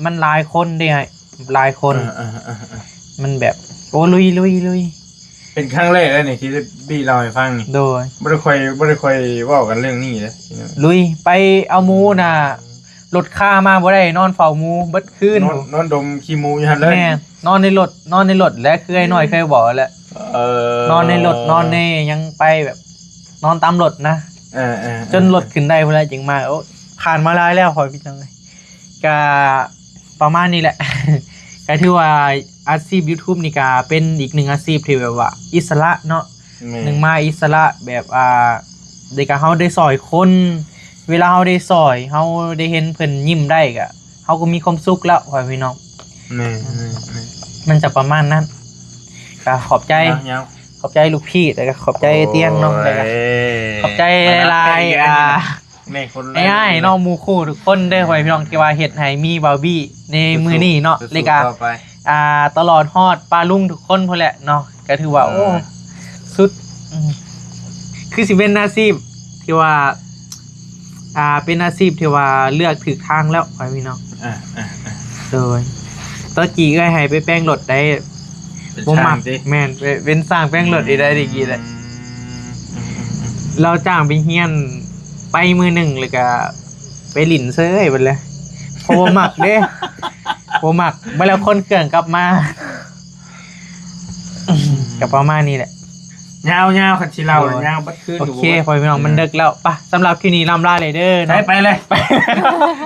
ມັນຫຼາຍຄົນເດ້ ຫຼາຍຄົນ ເອີ ເອີ ເອີ ເອີ ມັນແບບ ໂອ້ ລຸຍ ລຸຍ ລຸຍ ເປັນຄັ້ງແລກເລີຍນີ້ທີ່ໄດ້ບີເລົ່າໃຫ້ຟັງນີ້ ໂດຍ ບໍ່ໄດ້ຄ່ອຍ ບໍ່ໄດ້ຄ່ອຍເວົ້າກັນເລື່ອງນີ້ເດ້ ລຸຍ ໄປເອົາໝູນະ ລົດຄາມາບໍ່ໄດ້ ນອນເຝົ້າໝູເບິດຄືນ ນອນ ນອນດົມຂີ້ໝູຢູ່ຫັ້ນເລີຍ ແມ່ນ ນອນໃນລົດ ນອນໃນລົດແຫຼະ ຄືອ້າຍນ້ອຍເຄີຍບອກແຫຼະ ເອີ ນອນໃນລົດ ນອນໃນຫຍັງ ໄປແບບ ນອນຕາມລົດນະ ເອີ ເອີ ເອີ ຈົນລົດຂຶ້ນໄດ້ພຸ້ນແຫຼະຈຶ່ງມາ ໂອ້ ຜ່ານມາຫຼາຍແລ້ວ ພໍ່ແມ່ພີ່ນ້ອງເອີຍ ກະປະມານນີ້ແຫຼະ ກະຖືວ່າອາຊີບຢູທູບນີ້ກະເປັນອີກໜຶ່ງອາຊີບທີ່ແບບວ່າອິດສະຫຼະເນາະ ແມ່ນ ໜຶ່ງມາອິດສະຫຼະແບບ ອ່າ ເດກະເຮົາໄດ້ຊ່ອຍຄົນ ເວລາເຮົາໄດ້ຊ່ອຍ ເຮົາໄດ້ເຫັນເພິ່ນຍິ້ມໄດ້ກະ ເຮົາກໍມີຄວາມສຸກແລ້ວ ພໍ່ແມ່ພີ່ນ້ອງ ແມ່ນ ແມ່ນ ແມ່ນ ມັນຈະປະມານນັ້ນ ກະຂອບໃຈ ຍາວໆ ຂອບໃຈລູກພີ່ ແລ້ວກະຂອບໃຈ ໂອ້ຍ ຕຽງເນາະ ແລ້ວກະຂອບໃຈຫຼາຍໆ ອ່າ ແມ່ນຄົນຫຼາຍ ອ້າຍໆ ເນາະ ໝູ່ຄູ່ທຸກຄົນເດີ ພໍ່ແມ່ພີ່ນ້ອງ ທີ່ວ່າເຮັດໃຫ້ມີບາວບີໃນມື້ນີ້ເນາະ ສູ້ໆ ແລ້ວກະ ຕໍ່ໄປ ອ່າ ຕະຫຼອດຮອດປ້າລຸງທຸກຄົນພຸ້ນແຫຼະເນາະ ກໍຖືວ່າ ເອີ ໂອ້ ສຸດ ອືມ ຄືຊິເປັນອາຊີບທີ່ວ່າ ອ່າ ເປັນອາຊີບທີ່ວ່າເລືອກຖືກທາງແລ້ວ ພໍ່ແມ່ພີ່ນ້ອງ ອ່າ ອ່າ ອ່າ ໂດຍ ຕອນກີ້ເອື້ອຍໃຫ້ໄປແປງລົດໄດ້ ເປັນ ບໍ່ມັກ ຊ່າງຕິ ແມ່ນ ເປັນ ເປັນຊ່າງແປງລົດອີກໄດ້ ອືມ ຕະກີ້ແຫຼະ ອືມ ອືມ ອືມ ລາວຈ້າງໄປຮຽນ ໄປມື້ໜຶ່ງ ແລ້ວກະໄປຫຼິ້ນເສີຍເບິດເລີຍ ເພາະບໍ່ມັກເດ້ ບໍ່ມັກ ບາດແລ້ວຂົນເຄື່ອງກັບມາ ອືມ ກະປະມານນີ້ແຫຼະ ຍາວໆ ຄັນຊິເລົ່າ ໂດຍ ຍາວເບິດຄືນ ໂອເຄ ຢູ່ ພໍ່ແມ່ພີ່ນ້ອງ ອືມ ມັນເດິກແລ້ວ ໄປ ສຳລັບຄລິບນີ້ລຳລາເລີຍເດີເນາະ ໄປ ໄປເລີຍ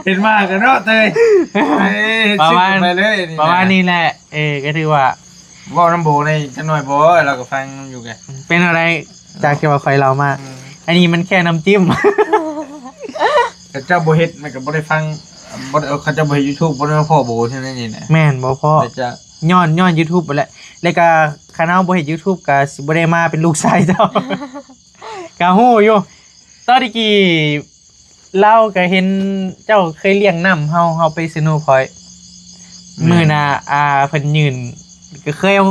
ເຫັນມາກັນເນາະເຕີຍ ປະມານ ໄປເລີຍ ປະມານນີ້ແຫຼະ ເອີ ກໍຖືວ່າ ເວົ້ານຳໂບໃນຈັກໜ່ອຍບໍ່ ລາວກໍຟັງຢູ່ໄງ ເປັນແນວໃດ ຈາກທີ່ວ່າຂ້ອຍເລົ່າມາ ອືມ ອັນນີ້ມັນແຄ່ນ້ຳຈິ້ມ ເຂົາເຈົ້າບໍ່ເຮັດ ມັນກໍບໍ່ໄດ້ຟັງ ບໍ່ໄດ້ ເອີ ເຂົາເຈົ້າບໍ່ເຮັດຢູທູບ ບໍ່ໄດ້ມາພໍ້ໂບເທື່ອນີ້ນະ ແມ່ນ ບໍ່ພໍ້ ເຂົາເຈົ້າ ຍ້ອນ ຍ້ອນຢູທູບຫັ້ນແຫຼະ ແລ້ວກໍຄັນເຮົາບໍ່ເຮັດຢູທູບ ກໍຊິບໍ່ໄດ້ມາເປັນລູກຊາຍເຈົ້າ ກໍຮູ້ຢູ່ ຕອນຕະກີ້ ລາວກໍເຫັນເຈົ້າເຄີຍລ້ຽງນ້ຳເຮົາ ເຮົາໄປເຊໂນພອຍ ອືມ ມື້ນະ ອ່າ ເພິ່ນຍື່ນ ກໍເຄີຍເອົາ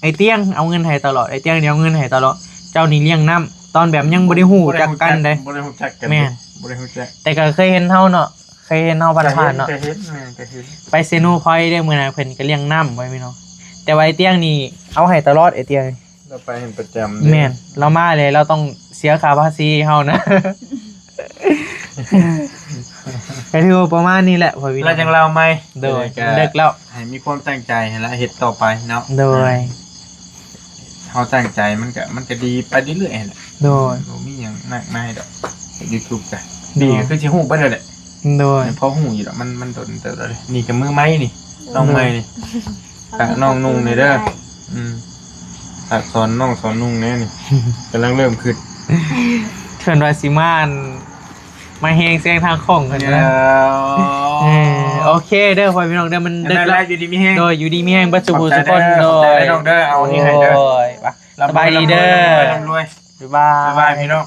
ໄອ້ຕຽງເອົາເງິນໃຫ້ຕະຫຼອດ ໄອ້ຕຽງນີ້ເອົາເງິນໃຫ້ຕະຫຼອດ ເຈົ້ານີ້ລ້ຽງນ້ຳ ຕອນແບບຍັງບໍ່ໄດ້ຮູ້ຈັກກັນເດ້ ບໍ່ໄດ້ຮູ້ຈັກກັນ ແມ່ນ ບໍ່ໄດ້ຮູ້ຈັກ ແຕ່ກໍເຄີຍເຫັນເຮົາເນາະ ເຄີຍເຫັນເຮົາຜ່ານໆເນາະ ເຄີຍເຫັນແມ່ນເຄີຍເຫັນ ໄປເຊໂນພອຍເດ້ ມື້ນັ້ນເພິ່ນກໍລ້ຽງນ້ຳໄວ້ພີ່ນ້ອງ ແຕ່ວ່າໄອ້ຕຽງນີ້ເອົາໃຫ້ຕະຫຼອດ ໄອ້ຕຽງ ລາວໄປເຫັນປະຈຳ ແມ່ນ ລາວມາແລ້ວ ລາວຕ້ອງເສຍຄ່າພາສີໃຫ້ເຮົານະ ກໍຖືວ່າປະມານນີ້ແຫຼະພໍ່ພີ່ນ້ອງ ລາວຈັ່ງລາວໃໝ່ ໂດຍ ເລີກແລ້ວ ໃຫ້ມີຄວາມຕັ້ງໃຈຫັ້ນລະ ເຮັດຕໍ່ໄປເນາະ ໂດຍ ເຮົາຕັ້ງໃຈມັນກະ ມັນກະດີໄປເລື້ອຍໆຫັ້ນແຫຼະ ໂດຍ ບໍ່ມີຫຍັງມາກມາຍດອກ ຢູທູບກະ ນີ້ກະຄືຊິຮູ້ເບິດແລ້ວແຫຼະ ໂດຍ ພໍຮູ້ຢູ່ດອກ ມັນ ມັນດົນເຕີບແລ້ວເດ້ ນີ້ກະມືໃໝ່ນີ້ ນ້ອງໃໝ່ນີ້ ຝາກນ້ອງນຸ່ງແດ່ເດີ ອືມ ຝາກສອນນ້ອງສອນນຸ່ງແດ່ນີ້ ກຳລັງເລີ່ມຄິດ ເພິ່ນວ່າຊິມາ ມາແຮງແຊງທາງຂອງເພິ່ນນະ ເອີ ໂອເຄເດີພໍ່ພີ່ນ້ອງເດີ ມັນເດິກແລ້ວ ຢູ່ດີມີແຮງ ໂດຍ ຢູ່ດີມີແຮງເບິດສູ່ຜູ້ສູ່ຄົນ ໂດຍ ເອົານີ້ໃຫ້ເດີ ໂດຍ ສະບາຍດີເດີ ລຳລວຍ ບາຍບາຍ ບາຍບາຍພີ່ນ້ອງ